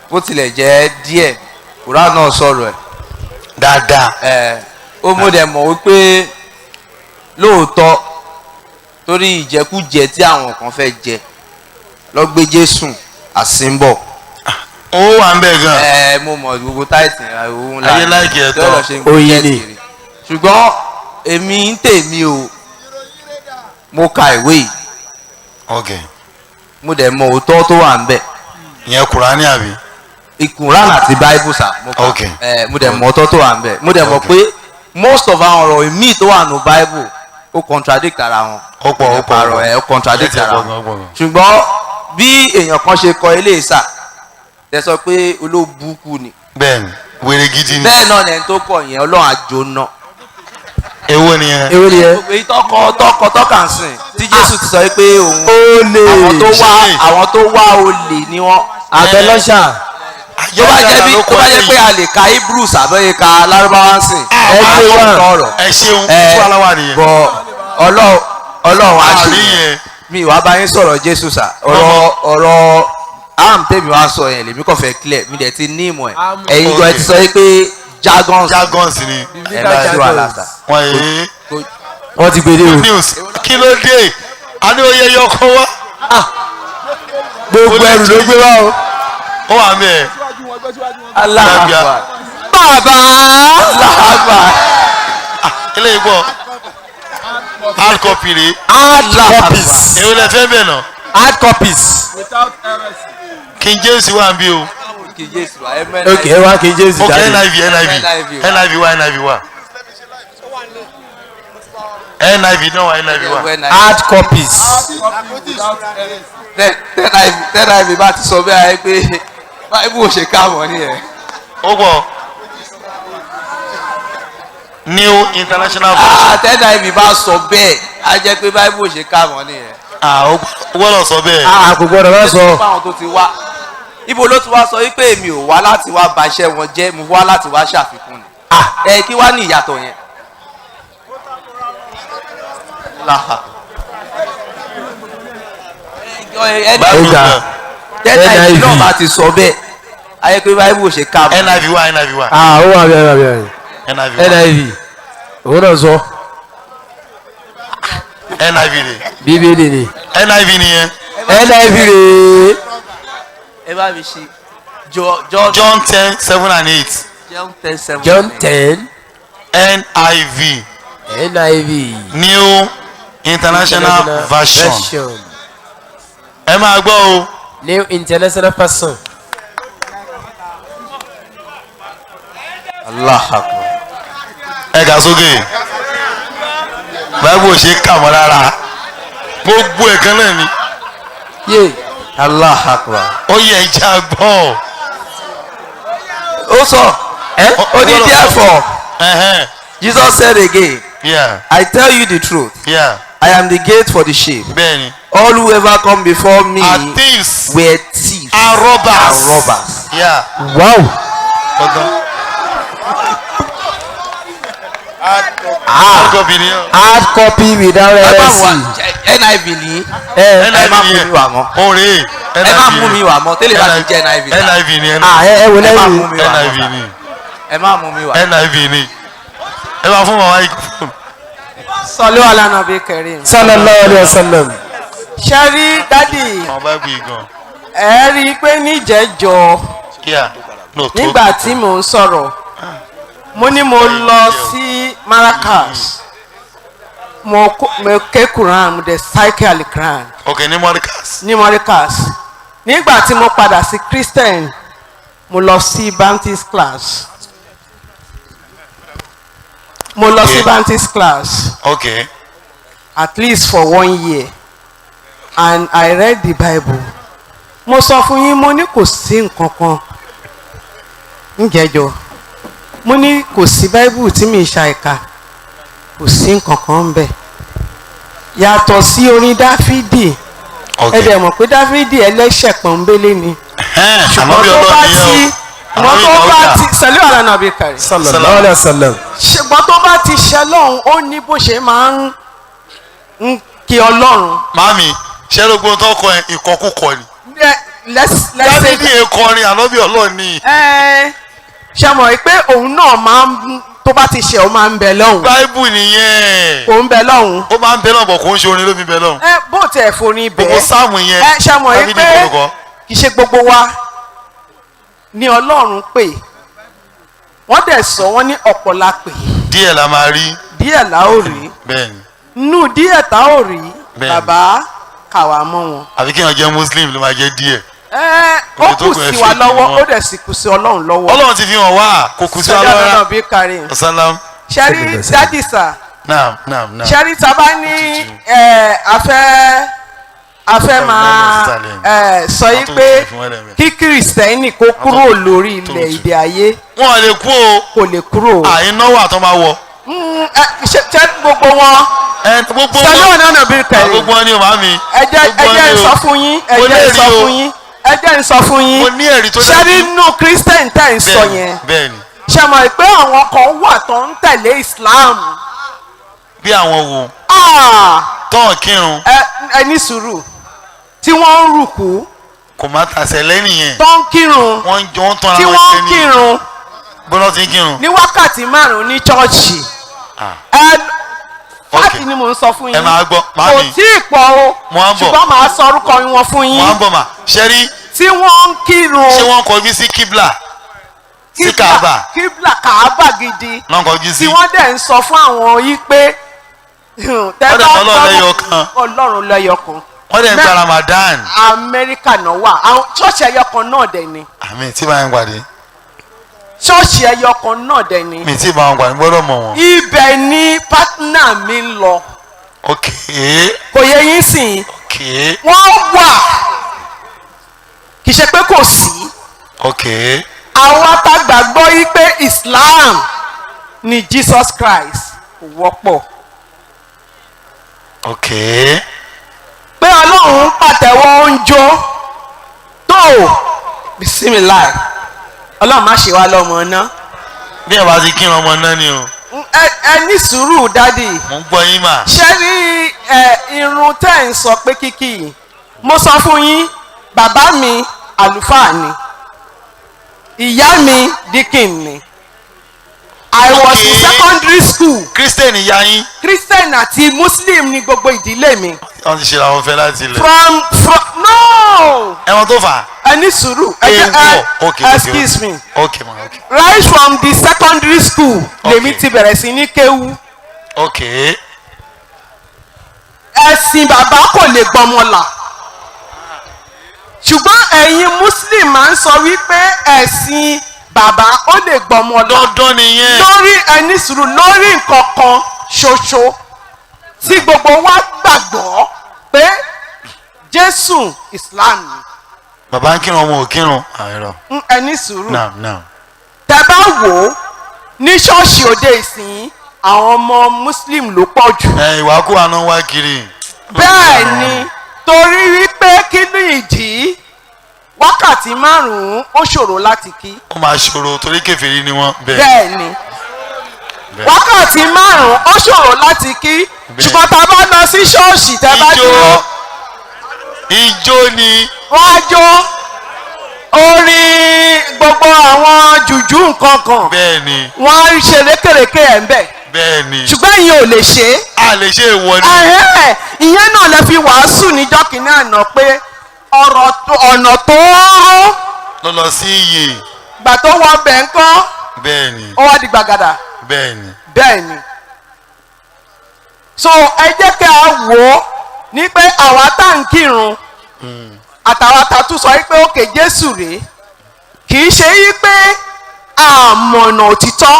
bó tilẹ̀ jẹ́ díẹ̀, Kùránì náà sọ̀rọ̀ ẹ̀ dáadáa. Ẹ̀ ó mú dẹ̀ mọ̀ wípé lóòótọ́, torí ìjẹkújẹ tí àwọn kan fẹ́ jẹ lọ gbé Jésù àsìnbọ̀. Ó wà ń bẹ̀ gan. Ẹ mo mọ̀ gbogbo táìtì òun Ayé láìkì ẹ̀ tán. tí ọ̀rọ̀ ṣe ń gbé Oyin ni. kiri. Ṣùgbọ́n èmi ń tèmi o, mo ka ìwé yìí, mo dẹ̀ mọ̀ òótọ́ tó wà ń bẹ̀. Ìyẹn Kùránì àbí? Ìkùrán àti Bible sà, mo kà. Ẹ mo dẹ̀ mọ̀ òótọ́ tó wà ń bẹ̀. Mo dẹ̀ mọ̀ pé most of àwọn ọ̀rọ̀ míì tó wà nù Bible, ó contradict ara wọn. Ó pọ̀, ó pọ̀. Àrọ̀ ẹ̀ ó contradict Ẹ ti ara pọ̀ wọn. gan, ó pọ̀ gan. Ṣùgbọ́n bí èèyàn kan ṣe kọ eléyìí sà, tẹ sọ pé olóbùkún ni. Bẹ́ẹ̀ni, wèrè gidi ni. Bẹ́ẹ̀ náà lẹni tó kọ yẹn, Ọlọ́run àjò náà. Èwo nìyẹn? Èwo nìyẹn? Gbogbo èyí tọkọ tọkà ń sìn tí Jésù ti sọ pé òun Olè. àwọn tó wá, Ṣé? àwọn tó wá, olè ni wọ́n. Àtẹlọ́ṣà. Tó bá jẹ́ bí tó bá jẹ́ pé a lè ka Hebrews àbẹ́yẹ ka Lárúbáwá ń sìn, Ẹ gbé wá. ọ̀rọ̀ Ẹ ṣeun. Ẹ, Tí wàhálà wà nìyẹn. Bọ̀ Ọlọ́run á ṣe Àrí yẹn. yẹn. Mi wàá bá yín sọ̀rọ̀ Jésù sà, ọ̀rọ̀ am tèmi wá sọ yẹn, lèmi kàn fẹ́ clear, mi dẹ̀ ti ní ìmọ̀ ẹ̀, ẹ̀yin gan ẹ ti sọ yìí pé jargons. Jargons ni. Ẹ bá sí wàhálà sà. Wọ́n yìí. Wọ́n ti gbé dé o. Good news, kí ló dé? A ní oyè yọkọ wá. Gbogbo ẹrù ló gbé wá o. Ó wà mí ẹ̀. Aláàbà. Bàbá. Aláàbà. Eléyìí pọ̀, hard copy rèé. Hard copies. Èwo lẹ fẹ́ bẹ̀ náà? Hard copies. King James wà ń bí o. Kì í Jésù wa ẹ mẹ́rin. Ok, ẹ wá kí Jésù Ok. jáde. NIV, NIV. NIV. NIV wà, NIV wà, NIV náà wà, NIV wà. Hard copies. Tẹ́lá bá ti sọ bẹ́ẹ̀ ayé pé báyìí ò ṣe káàmọ́ nìyẹn. Ó pọ̀, New International Version. Ah, tẹ́lá ibi bá sọ bẹ́ẹ̀, á jẹ́ pé báyìí ò ṣe káàmọ́ nìyẹn. Ah, ó gbọ́dọ̀ sọ bẹ́ẹ̀. A kò gbọ́dọ̀ má sọ. Fáwọn tó ti wá, ibo ló ti wá sọ wípé èmi ò wá láti wá ba iṣẹ́ wọn jẹ́, mo wá láti wá ṣàfikún ni? Ẹ kí wá ní ìyàtọ̀ yẹn? Láhà. Bible Ó ga. náà. Tẹ́lá ibi NIV. náà bá ti sọ bẹ́ẹ̀, ayé pé báyìí ò ṣe káàmọ́. NIV wà, NIV wà. Ah, ó wà bẹ́ẹ̀, wà bẹ́ẹ̀. NIV wà. NIV òun náà sọ. NIV rè. Bíbélì ni. NIV nìyẹn. NIV rèé. Ẹ bá mi ṣe John. John 10:7 and 8. John 10:7. John 10. NIV. NIV. New International Version. Ẹ máa gbọ́ o. New International Version. Allah akbar. Ẹ kà sókè. Báyìí ò ṣe é kà mọ́ rárá, gbogbo ẹ̀ kan náà ni. Yé. Allah akbar. Ó yẹ ìjà gbọ́. Ó sọ, ó ní, "Therefore," Jesus said again, "I tell you the truth, I am the gate for the sheep. Bẹ́ẹ̀ni. All who ever come before me Are thieves. were thieves And robbers. And robbers." Yeah. Wow. Ọ̀gán. Hard copy ni o. Hard copy without Ẹ má wà RSC. NIV ní. Ẹ Ẹ má mú mi wà mọ́. Oore. Ẹ má mú mi wà mọ́ tẹ́lẹ̀ bá ti jẹ́ NIV. NIV ni. Ah, ẹ wò Ẹ má lẹ́yìn. mú mi wà mọ́. NIV ni. Ẹ má mú mi wà. NIV ni. Ẹ bá fún màmá yìí fún. Sọlú alánàbí kẹrin. Sallallahu alayhi wa sallam. Ṣe rí dádì, Àwọn báìbù yìí gan. ẹ rí i pé níjẹ̀jọ́ Kíá. No, tó. nígbà tí mò ń sọ̀rọ̀, mo ní mo lọ sí Maracas, mo ké Quran, mo dẹ̀ cycle al Quran. Ok, ní Mọ́ríkàs. Ní Maracas. Nígbà tí mo padà sí Christian, mo lọ sí Baptist class. Mo lọ sí Okay. Baptist class Ok. at least for one year, and I read the Bible. Mo sọ fún yín, mo ní kò sí nǹkan kan níjẹjọ, mo ní kò sí Bible tí mi ṣàìkà, kò sí nǹkan kan ń bẹ̀ yàtọ̀ sí orin Dáfídì. Ok. Ẹ dẹ̀ mọ̀ pé Dáfídì ẹlẹ́ṣẹ̀ pọ̀nbélé ni, Àmọ́ ṣùgbọ́n bí tó bá ọlọ́ọ̀ni ti yẹn o. ṣùgbọ́n tó bá ti sẹ́lẹ̀ ọ̀rọ̀ bí kàrí, Sallallahu alayhi wa sallam. ṣùgbọ́n tó bá ti ṣẹ lọ́hùn, ó ní bó ṣe máa ń kí Ọlọ́run. Màámi, ṣé gbogbo tó kọ ẹ ìkọkúkọ ni? Let's say Dáfídì ekọrin ànábì ọlọ́ọ̀ni. ẹ ṣe mọ̀ pé òun náà máa ń, tó bá ti ṣe, ó máa ń bẹ lọ́hùn. Báìbù nìyẹn. Òun bẹ lọ́hùn. Ó máa ń bẹ lọ́hùn bọ̀, kò ń ṣe orin ló fi bẹ lọ́hùn. Ẹ bó tiẹ̀ forin Gbogbo bẹ́ẹ̀. sáàmù yẹn. Ẹ ṣe mọ̀ Dáfídì pé kò ló kọ. kì í ṣe gbogbo wa ni Ọlọ́run pè. Wọ́n dẹ̀ sọ wọ́n ní ọ̀pọ̀ la pè, Díẹ̀ la máa rí. díẹ̀ la ó rí. Bẹ́ẹ̀ni. Nínú díẹ̀ tá ó rí, Bẹ́ẹ̀ni. bàbá kàwá mọ́ wọn. Àbí kí èèyàn jẹ́ Muslim ló máa jẹ́ díẹ̀. Ẹ ó Òkè tó kù kù ẹ sí fi wa lọ́wọ́, wọn. ó dẹ̀ sì kù sí Ọlọ́run lọ́wọ́. Ọlọ́run ti fi hàn wá, kò kù sí wa Sọjọ́ lọ́wọ́. náà bí Karim. Ọ̀sálàm. Ṣẹ́rí dádì sà. Naam, naam, naam. Ṣẹ́rí tá a bá ní ẹ afẹ́ máa sọ yí pé kí Kìrìsìtẹ́nì kó kúrò lórí ilẹ̀ ìdè ayé, Wọ́n lè kú o. kò lè kúrò. Àìná wà tó máa wọ̀. Ṣe gbogbo wọn. Ẹ gbogbo Sọjọ́ wọn. náà bí Karim. Gbogbo wọn ni o màámi. Ẹ jẹ́ ẹ Gbogbo wọn jẹ́ ni n o. sọ fún yín, ẹ Mo jẹ́ n lẹ́rìí sọ o. fún yín, ẹ jẹ́ n sọ fún yín. Mo ní ẹ̀rí tó Ṣẹ́rí nínú Christian tẹ́ ń sọ yẹn, Bẹ́ẹ̀ni. ṣe mọ̀ pé àwọn kan wà tó ń tẹ̀lé Islam. Bí àwọn wo? Ah! Tọ́ọ̀ kírun. Ẹ ní sùúrù, tí wọ́n ń rùkú, Kò má tàṣẹ lẹ́yìn yẹn. tó ń kírun, Wọ́n ń jọ ń tọ́ra tí wọn wọ́n jẹ ń ní. kírun Bọ́lá ti ń kírun. ní wákàtí 5 ní chọ́ọ̀chì. Ah. Ẹ Ok. fáàtì ni mò ń sọ fún Ẹ yín. máa gbọ́, Kò màámi. tí ì pọ̀ o, Mo á ń bọ̀. ṣùgbọ́n màá sọ orúkọ wọn fún Wọ́n á yín ń bọ̀ mà. Ṣẹ́rí tí wọ́n ń kírun. ṣé wọ́n kọjú sí kíblà? Sí Kaaba. Kíblà Kaaba gidi Náà kọjú sí. tí wọ́n dẹ̀ ń sọ fún àwọn yìí pé Wọ́n dẹ̀ sọ Ọlọ́run lẹ́yọ kan. Ọlọ́run lẹ́yọ kan. Wọ́n dẹ̀ ń gba Ramadan. Amẹ́ríkà náà wà, àwọn ṣọ́ọ̀ṣì ẹyọ kan náà dẹ̀ ni. Àmì tí bá ń pàdé. Ṣọ́ọ̀ṣì ẹyọ kan náà dẹ̀ ni. Mi tí bá ń pàdé gbọ́dọ̀ mọ̀ wọ́n. Ibẹ̀ ni pátánà mi ń lọ. Ok. Kò yẹ yín sìn. Ok. Wọ́n wà, kì í ṣe pé kò sí. Ok. Àwa tá gbàgbọ́ yí pé Islam ni Jesus Christ kò wọ́pọ̀. Ok. Pé Ọlọ́run ń pàtẹ́wọ́ ń jó tó bisimilayi, Ọlọ́run má ṣe wá lọ́mọ ná. Bí ẹ bá ti kírun ọmọ náà ni o. Ẹ ní sùúrù dádì. Mo ń gbọ́ yín mà. Ṣé rí ẹ irun tẹ́ ń sọ pé kíkì yìí, mo sọ fún yín, bàbá mi àlùfáà ni, ìyá mi díkìn ni. I was in Okay. secondary school. Christian ìyá yín. Christian àti Muslim ni gbogbo ìdílé mi. Wọ́n ti ṣe làwọn fẹ́ láti ilẹ̀. From no. Ẹ̀wọ̀n tó fà á. Ẹ ní sùúrù. Ẹ jẹ́ Ewọ. Ok, ok. Excuse me. Ok ma, ok. Right from the secondary school lèmi Okay. ti bẹ̀rẹ̀ sí ní kéwú. Ok. Ẹ̀sìn bàbá kò lè gbọmọ là, ṣùgbọ́n ẹ̀yin Muslim máa ń sọ wípé ẹ̀sìn bàbá ó lè gbọmọ là. Dandan nìyẹn. Lórí ẹni sùúrù, lórí nǹkan kan ṣoṣo tí gbogbo wa gbàgbọ́ pé Jésù Islam ni. Bàbá ń kírun, ọmọ ò kírun. Àìrọ̀. Ẹni sùúrù. Naam, naam. Tẹ bá wò ó ní ṣọ́ọ̀ṣì òde ìsìn, àwọn ọmọ Muslim ló pọ̀ jù. Ẹ ìwà kú àná wá kiri. Bẹ́ẹ̀ ni, torí wípé kí ní ìdí wákàtí 5 ó ṣòro láti kí. Ó máa ṣòro torí kèfèrí ni wọ́n. Bẹ́ẹ̀. Bẹ́ẹ̀ ni. Wákàtí 5 ó ṣòro láti kí, ṣùgbọ́n tá a bá lọ sí ṣọ́ọ̀ṣì tẹ́ bá dúró, ijó ni wọ́n á jó orin gbogbo àwọn jùjú nǹkan kan, bẹ́ẹ̀ni, wọ́n á ṣe rékèrèké ẹ̀ ń bẹ̀, bẹ́ẹ̀ni, ṣùgbọ́n ìyẹn ò lè ṣe é. A lè ṣe ìwọ ni. Ìyẹn náà lè fi wàásù níjọ́ kìíní àná pé ọ̀rọ̀ ọ̀nà tó rọ́ lọ lọ sí iye gbà tó wọ bẹ̀ ń kọ́, bẹ́ẹ̀ni, ó wá di gbàgàdà. Bẹ́ẹ̀ni. Bẹ́ẹ̀ni. So ẹ jẹ́ kí a wò ó ní pé àwa tá à ń kírun àtàwa tá a tún sọ pé òkè Jésù rèé, kì í ṣe yí pé àmọ̀nà òtítọ́,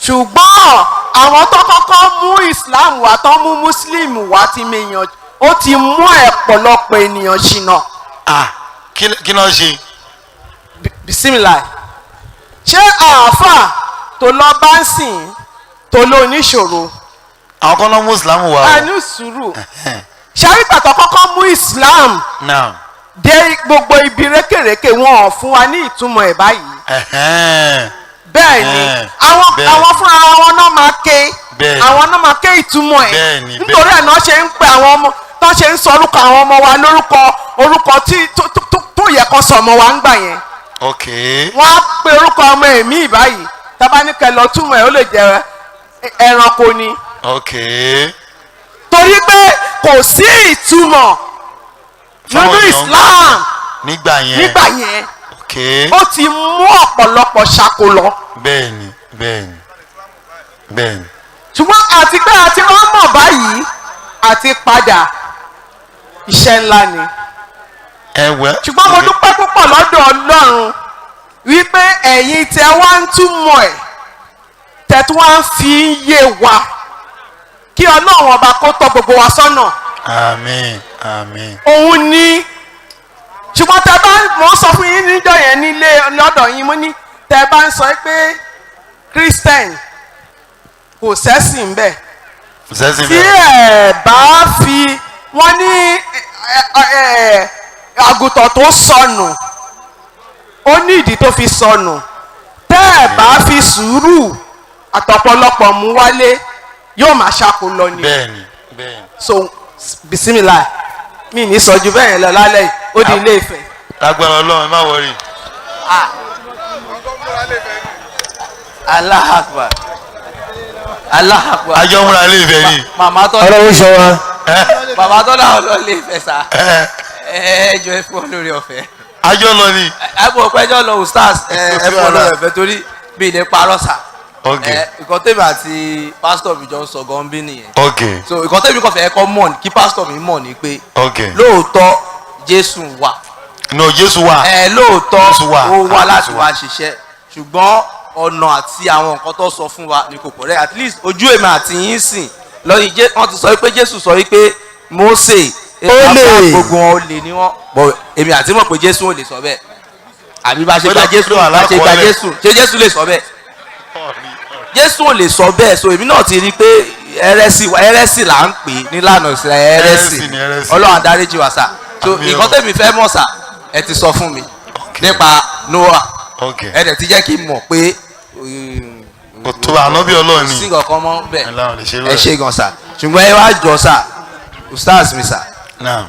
ṣùgbọ́n àwọn tó kọ́kọ́ mú Islam wá, tó mú Muslim wá, ti mèèyàn ó ti mú ọ̀pọ̀lọpọ̀ ènìyàn ṣìnà. Kí ló ń ṣe? Bisimilahi. Ṣé àáfà tó lọ bá ń sìn tó ló níṣòro? Àwọn kan lọ mú Islam wá o. Ẹnu sùúrù. Ṣáà pàtó kọ́kọ́ mú Islam dé gbogbo ibi rékèrèké, wọn ò fún wa ní ìtumọ̀ ẹ̀ báyìí. Bẹ́ẹ̀ ni, àwọn fúnra wọn náà máa ké, àwọn náà máa ké ìtumọ̀ ẹ̀, nítorí ẹ̀ náà ṣe ń pe àwọn ọmọ tó ṣe ń sọ orúkọ àwọn ọmọ wa lórúkọ orúkọ tí tó yẹ kó sọ ọmọ wa ń gbà yẹn. Wọ́n á pe orúkọ ọmọ ẹ̀mí báyìí, tábánikẹ́ lọ túmọ̀ ẹ̀, ó lè jẹ́ ẹranko ni. Torí pé kò sí ìtumọ̀ nínú Islam nígbà yẹn. Nígbà yẹn ó ti mú ọ̀pọ̀lọpọ̀ ṣako lọ. Bẹ́ẹ̀ni, bẹ́ẹ̀ni, bẹ́ẹ̀ni. Ṣùgbọ́n àti pé àti wọ́n mọ̀ báyìí àti padà iṣẹ́ ńlá ni. Ṣùgbọ́n mo dúpẹ́ púpọ̀ lọ́dọ̀ Ọlọ́run wípé ẹ̀yin tẹ wá ń túmọ̀ ẹ̀, tẹ tún wá ń fi ń yé wa, kí Ọlọ́run ọba kó tọ́ gbogbo wa sọ́nà. Àmín, àmín. Òun ni. Ṣùgbọ́n tẹ bá mo sọ fún yín níjọ́ yẹn nílé lọ́dọ̀ yín, mo ní tẹ bá ń sọ pé Christian kò sẹ́sìn ń bẹ̀, tí ẹ bá fi wọ́n ní àgùntàn tó sọnù ó ní ìdí tó fi sọnù, tẹ́ ẹ bá fi sùúrù àtọ̀pọ̀lọpọ̀ mú wálé yóò máa ṣàkó lọ ni. Bẹ́ẹ̀ni, bẹ́ẹ̀ni. So bisimilah, mi ní sọ ju bẹ́ẹ̀ lọ lálẹ́ yìí, ó di Ilé Ifẹ̀. Lágbára Ọlọ́run, ẹ má wọrí. Allahu Akbar, Allahu Akbar. Àjọ múra Ilé Ifẹ̀ ni. Màmá tó Ọlọ́run sọ wa. Màmá tó náà lọ Ilé Ifẹ̀ sá. Ẹ jọ ẹ fún ọ lórí ọ̀fẹ́. Àjọ lọ ni. Ẹ bọ̀ pẹ́jọ́ lọ ustaz, ẹ fún ọ lórí ọ̀fẹ́ torí bí ilé parọ́ sà. Ìkan tèmi àti pásítọ̀ mi jọ ń sọ gan bí nìyẹn. So ìkan tèmi kàn fẹ́ kọ́ mọ̀ kí pásítọ̀ mi mọ̀ ni pé lóòótọ́ Jésù wà. No, Jésù wà. Lóòótọ́ ó wá láti wá ṣiṣẹ́, ṣùgbọ́n ọ̀nà àti àwọn nǹkan tó sọ fún wa ni kò correct. At least ojú èmi àti yín sìn lọ́yìn jẹ́ wọ́n ti sọ pé Jésù sọ wípé Mósè gbogbo wọn olè ni wọ́n, but èmi àti mọ̀ pé Jésù ò lè sọ bẹ́ẹ̀. Àbí bá ṣe gba Jésù, bá ṣe gba Jésù, ṣé Jésù lè sọ bẹ́ẹ̀? Jésù ò lè sọ bẹ́ẹ̀. So èmi náà ti rí i pé ẹrẹ́sì là ń pè nílànà ìsìlẹ̀ ẹrẹ́sì, Ọlọ́run adáríjì wa sà. So nǹkan tẹ̀mí fẹ́ mọ̀ sà, ẹ ti sọ fún mi nípa Noah, ẹ dẹ̀ ti jẹ́ kí n mọ̀ pé kò tó ànábì Ọlọ́run ni sí kankan mọ́ bẹ́ẹ̀. Ẹ ṣe gan sà. Ṣùgbọ́n ẹ wá jọ sà, ustaz mi sà,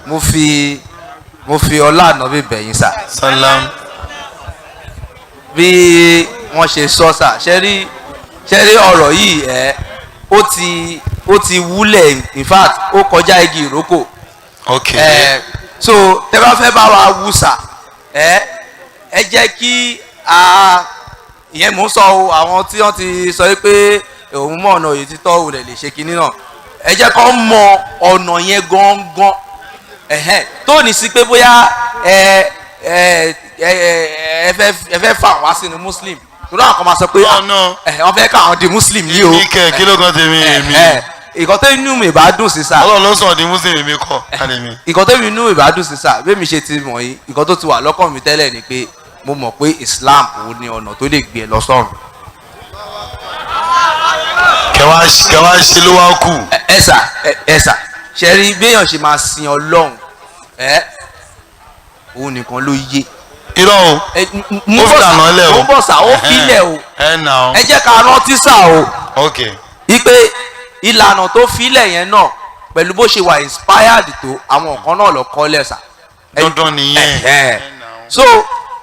mo fi ọlá ànábì bẹ̀ yín sà. Salam. Bí wọ́n ṣe sọ sà, ṣe rí ọ̀rọ̀ yìí, ẹ ó ti wúlẹ̀, in fact ó kọjá igi ìrókò. So tẹ́ bá fẹ́ bá wa wú sà, ẹ jẹ́ kí a ìyẹn mò ń sọ o, àwọn tí wọ́n ti sọ pé òun mọ̀ ọ̀nà òye títọ́ òun lè ṣe kinní náà, ẹ jẹ́ kó mọ ọ̀nà yẹn gangan, tó ní sí pé bóyá ẹ fẹ́ fà wá sínú Muslim, torí àwọn kan máa sọ pé wọ́n fẹ́ káwọn di Muslim yìí o. Ike kí ló kan tèmi èmi. Ìkan tó inú mi bá dùn sí sà. Ọlọ́run ló sọ̀rọ̀ di Muslim èmi kọ́ kálí mi. Ìkan tó inú mi bá dùn sí sà, bí mi ṣe ti mọ̀ yìí, ìkan tó ti wà lọ́kàn mi tẹ́lẹ̀ ni pé mo mọ̀ pé Islam òun ni ọ̀nà tó lè gbé ẹ lọ sọ́run. Kẹwàá ṣe ló wá kù. Ẹ sà, ẹ sà, ṣe rí béèyàn ṣe máa sin Ọlọ́run, ẹ òun nìkan ló yé. Irọ́ o, ó fi lànà lẹ̀ o. Ó ń bọ̀ sà, ó filẹ̀ o. Ẹ nà o. Ẹ jẹ́ ká rántí sà o. Ok. Ipe ìlànà tó filẹ̀ yẹn náà, pẹ̀lú bó ṣe wà inspired tó, àwọn nǹkan náà lọ kọ́ lẹ̀ sà. Dandan nìyẹn. So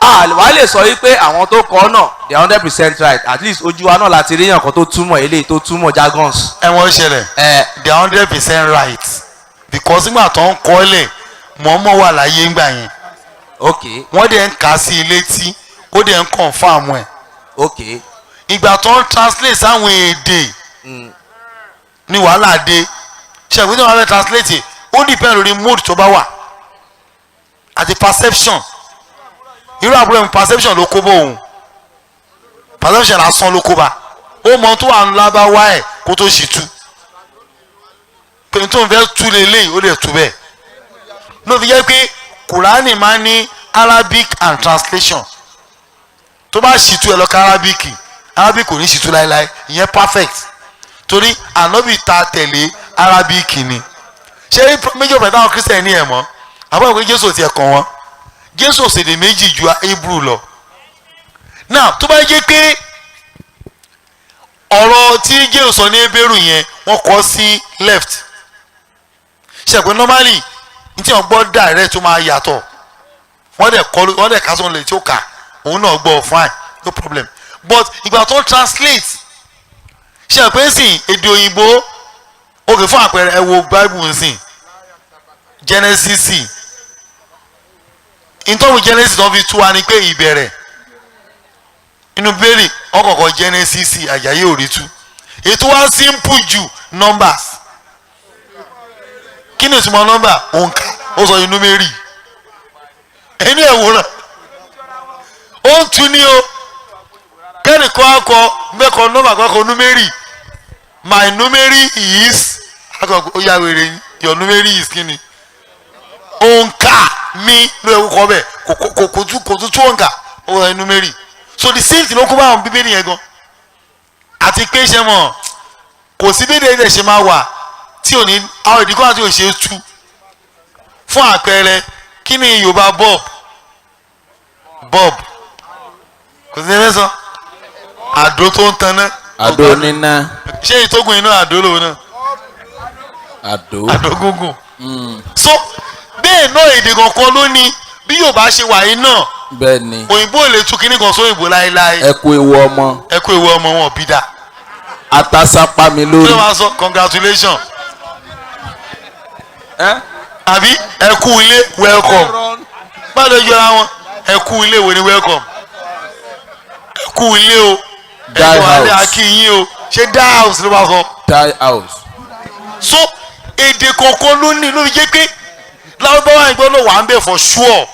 wàá lè sọ wípé àwọn tó kọ́ náà, they are 100% right. At least ojú wa náà láti rí yàn kan tó túmọ̀ eléyìí, tó túmọ̀ jargons. Ẹ wọ́n ṣẹlẹ̀, they are 100% right because nígbà tó ń kọ́ lẹ̀, mọ̀ọ́mọ̀ wà láyé ńgbà yẹn. Wọ́n dẹ̀ ń kà á sí ilé tí ó dẹ̀ ń confirm ẹ̀. Ìgbà tó ń translate sáwọn èdè ní wàhálà dé. Ṣe ìwé tí wọ́n fẹ́ translate, ó depend lórí mood tó bá wà àti perception. Irú àbúrò mi, perception ló kó bó òun, perception lásán ló kó bá. Ó mọ tó wà ńlá bá wá ẹ̀ kó tó sì tú pé tó ń fẹ́ tú lélẹ́yìí, ó lè tú bẹ́ẹ̀. Ló fi jẹ́ pé Kùránì máa ń ní Arabic and translation. Tó bá sì tú ẹ lọ ká Arabic, Arabic kò ní sì tú láéláé. Ìyẹn perfect torí ànábì ta tẹ̀lé Arabic ni. Ṣé méjì ọ̀pẹ̀ táwọn Christian ní ẹ̀ mọ́ àbúrò pé Jésù ti ẹ̀ kàn wọ́n? Jésù ò ṣèdè méjì ju Hebrew lọ. Now, tó bá jẹ́ pé ọ̀rọ̀ tí Jésù sọ ní Hebrew yẹn, wọ́n kọ sí left, ṣe pé normally n tí wọ́n gbọ́ direct tó máa yàtọ̀, wọ́n dẹ̀ kọ́, wọ́n dẹ̀ kásán lè tí ó kà, òun náà gbọ́ fine, no problem. But ìgbà tó ń translate, ṣe pé sìn èdè òyìnbó òkè, fún àpẹẹrẹ, ẹ wo Bible nsìn, Genesis, ìtọ́wò Genesis tó fi tú wa ni pé ìbẹ̀rẹ̀. Inú bẹ́ẹ̀rì ọkọ̀ọ̀kọ̀ Genesis, àjàyè òrìtú. Ètò wa simple ju Numbers. Kí ni ìtumọ̀ number? Òǹkà. Ó sọ inú mẹ́rì ẹni ẹ̀ wòran, ó ń tu ní o. Kẹ́nìkan akọ mẹ́kọ̀ọ́ number kan akọ numeri, my numeri is akọ, ó yà wèrè ni. Your numeri is kí ni? Òǹkà mi ló yẹ kó kọ bẹ́ẹ̀. Kò tún òǹkà, ó wọ numeri. So the same thing ló kó bá àwọn Bíbélì yẹn gan. Àti pé ṣe mọ̀, kò sí bí èdè ṣe máa wà tí ò ní àwọn ìdíkọ́ àti òṣè tú. Fún àpẹẹrẹ, kí ni Yorùbá bulb? Bulb kò sí ẹgbẹ́ sọ àdó tó ń taná. Àdó níná. Ṣé ìtógun iná àdó lòun náà? Àdó. Àdó gúngùn. So bẹ́ẹ̀ náà, èdè kọ̀ọ̀kan ló ní bí Yorùbá ṣe wà yìí náà. Bẹ́ẹ̀ ni. Òyìnbó ò lè tú kíní kan sóyìnbó láéláé. Ẹ kú ewu ọmọ. Ẹ kú ewu ọmọ, wọn bí dá. Atasapa mi lórí. Kí ló máa sọ? Congratulations àbí ẹ kú ilé, welcome. Báwo ló jọra wọn? Ẹ kú ilé wo ni welcome? Ẹ kú ilé o, ẹ kú alẹ́, akínyìn o. Ṣé die house ló máa sọ? Die house. So èdè kọ̀ọ̀kan ló ní, ló fi jẹ́ pé lárúbáwá ìgbọ́n náà wà ń bẹ̀ for sure.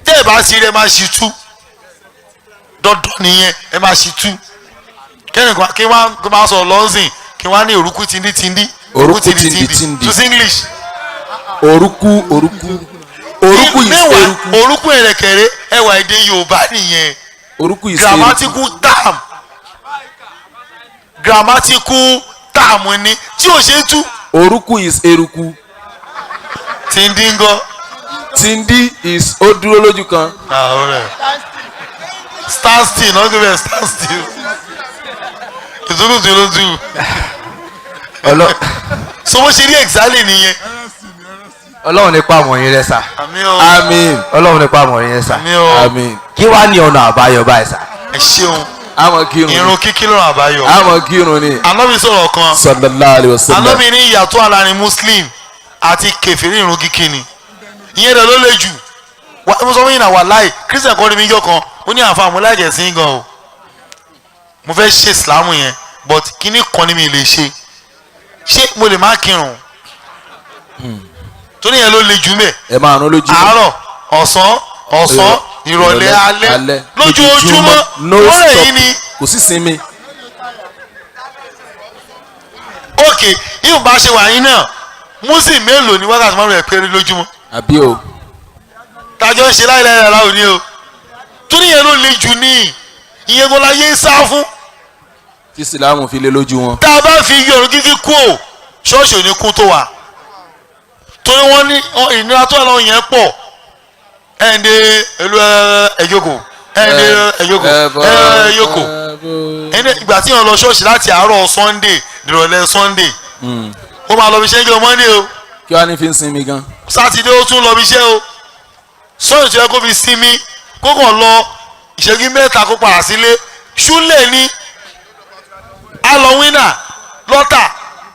Tẹ́ ẹ bá sí rẹ, máa ṣì tú. Dandan nìyẹn, ẹ máa ṣì tú. Kẹ́nìkan kí wọ́n máa sọ lọ́sìn, kí wọ́n á ní òrùkú tìǹdì tìǹdì. Òrùkú tìǹdì tìǹdì. To English. Òrùkú, òrùkú, òrùkú is eruku. Òrùkú ẹ̀rẹ̀kẹ̀rẹ̀, ẹwà èdè Yorùbá nìyẹn. Òrùkú is eruku. Grammatical term, grammatical term ni tí ò ṣe é tú. Òrùkú is eruku. Tìǹdì ń gọ́. Tìǹdì is ó dúró lójú kan. Stand still náà, gbé stand still, ìtúkùtù ló tú. So bó ṣe rí exactly nìyẹn. Ọlọ́run nípa àmọ̀ yín rẹ sà. Àmín o. Àmín. Ọlọ́run nípa àmọ̀ yín rẹ sà. Àmín o. Àmín. Kí wàá ní ọ̀nà àbáyọ báyìí sà? Ẹ ṣeun. Àmọ́ kírun. Irun kíkí lọ́rọ̀ àbáyọ. Àmọ́ kírun ni. Ànábì sọ̀rọ̀ kan. Sallallahu alayhi wa sallam. Ànábì ní ìyàtọ̀ àlárin Muslim àti kèfèrí, irun kíkí ni. Ìyẹn rẹ̀ ló le jù. Mo sọ fún yín náà, wàláì, Christian kọ́ ni mi jọ kan, ó ní àǹfààní mo láìjẹ̀ sí gan o. Mo fẹ́ ṣe Ìsìlámù yẹn, but kíní kan ni mi lè ṣe. Ṣé mo lè má kírun? Torí yẹn ló le jù mẹ́. Ẹ máa rún lójú. Àárọ̀, ọ̀sán, ọ̀sán, ìrọ̀lẹ́, alẹ́, lójoojúmọ́. No lọ́rẹ̀ yìí ni. Kò sí sinmi. Ok, yóò bá ṣe wà yín náà, muslim mélòó ni wákàtí márùn ẹ̀ péré lójúmọ́? Àbí o. Tájọ́ ń ṣe láìláì rárá òní o. Torí yẹn ló le jù ní ìyẹn kò láyé ń sá fún. Tí Ìsìlámù fi lé lójú wọn. Tá a bá fi yọrù kíkí kú o, ṣọ́ọ̀ṣì ò ní kún tó wà. Torí wọ́n ní ìnira tó wà lọ́wọ́ yẹn pọ̀. Ẹ̀ǹdẹ̀ ẹlú ẹ̀yọ́kọ̀, ẹ̀ǹdẹ̀ ẹ̀yọ́kọ̀, ẹ̀yọ́kọ̀. Ẹni ìgbà tí yàn lọ ṣọ́ọ̀ṣì láti àárọ̀ Sunday nírọ̀lẹ́ Sunday, ó máa lọ bí iṣẹ́ ń jọ Monday o. Kí wàá ní fi ń sinmi gan. Sátidé ó tún lọ bí iṣẹ́ o. Sọ́ọ̀ṣì tó yẹ kó fi sinmi, kó kàn lọ ìṣẹ́jú 3 kó padà sílé, ṣúlẹ̀ ni a lọ wínà lọ́tà.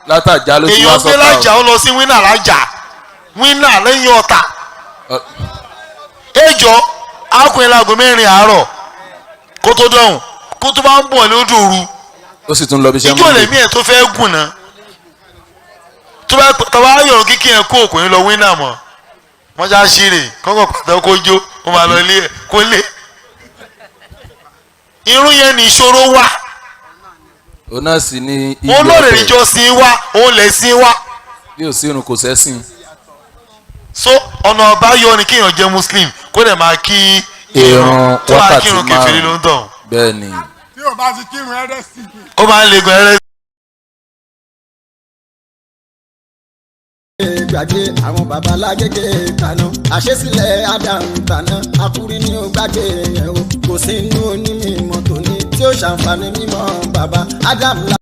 Látàjà ló ti wá Èèyàn gbé sọ́tà lájà, ó lọ sí wínà lájà, wínà lẹ́yìn ọ̀tà. O. Ejò akùnrin láago 4 àárọ̀ kó tó dọ̀hùn, kó tó bá ń bọ̀ ní ojú òru. Ó sì tún lọ bí iṣẹ́ Ijó lèmi ẹ̀ tó fẹ́ gùn náà, tó bá tọ́ba ayọ̀rọ̀ kíkì ẹ̀ kó òkùnrin lọ wínà mọ̀ wọ́n já ṣeré kọ́kọ́ pàtó kó jó, ó máa lọ ilé ẹ̀ kó lé irun yẹn ní ìṣòro wà. Òun náà sì ní iye Òun lóòrè ọbẹ̀. Ìjọsìn wa òun lè sin wa. Bí ò sí irun, kò sẹ́sìn. So ọ̀nà àbáyọ ni kéèyàn jẹ́ Muslim, kó dẹ̀ máa kí Ìrun tó máa wákàtí kírun kèfèrí ló 5. ń tàn. Bẹ́ẹ̀ ni. Tí o bá ti kírun ẹrẹ́sì. Ó máa ń legun ẹrẹ́. Gbàgbé àwọn babalágége tàná, àṣesílẹ̀ Adam tàná, akúrí ni ó gbàgbé yẹn o. Kò sí inú onímọ̀ tòní tí ó ṣàǹfààní mímọ́ baba Adam la.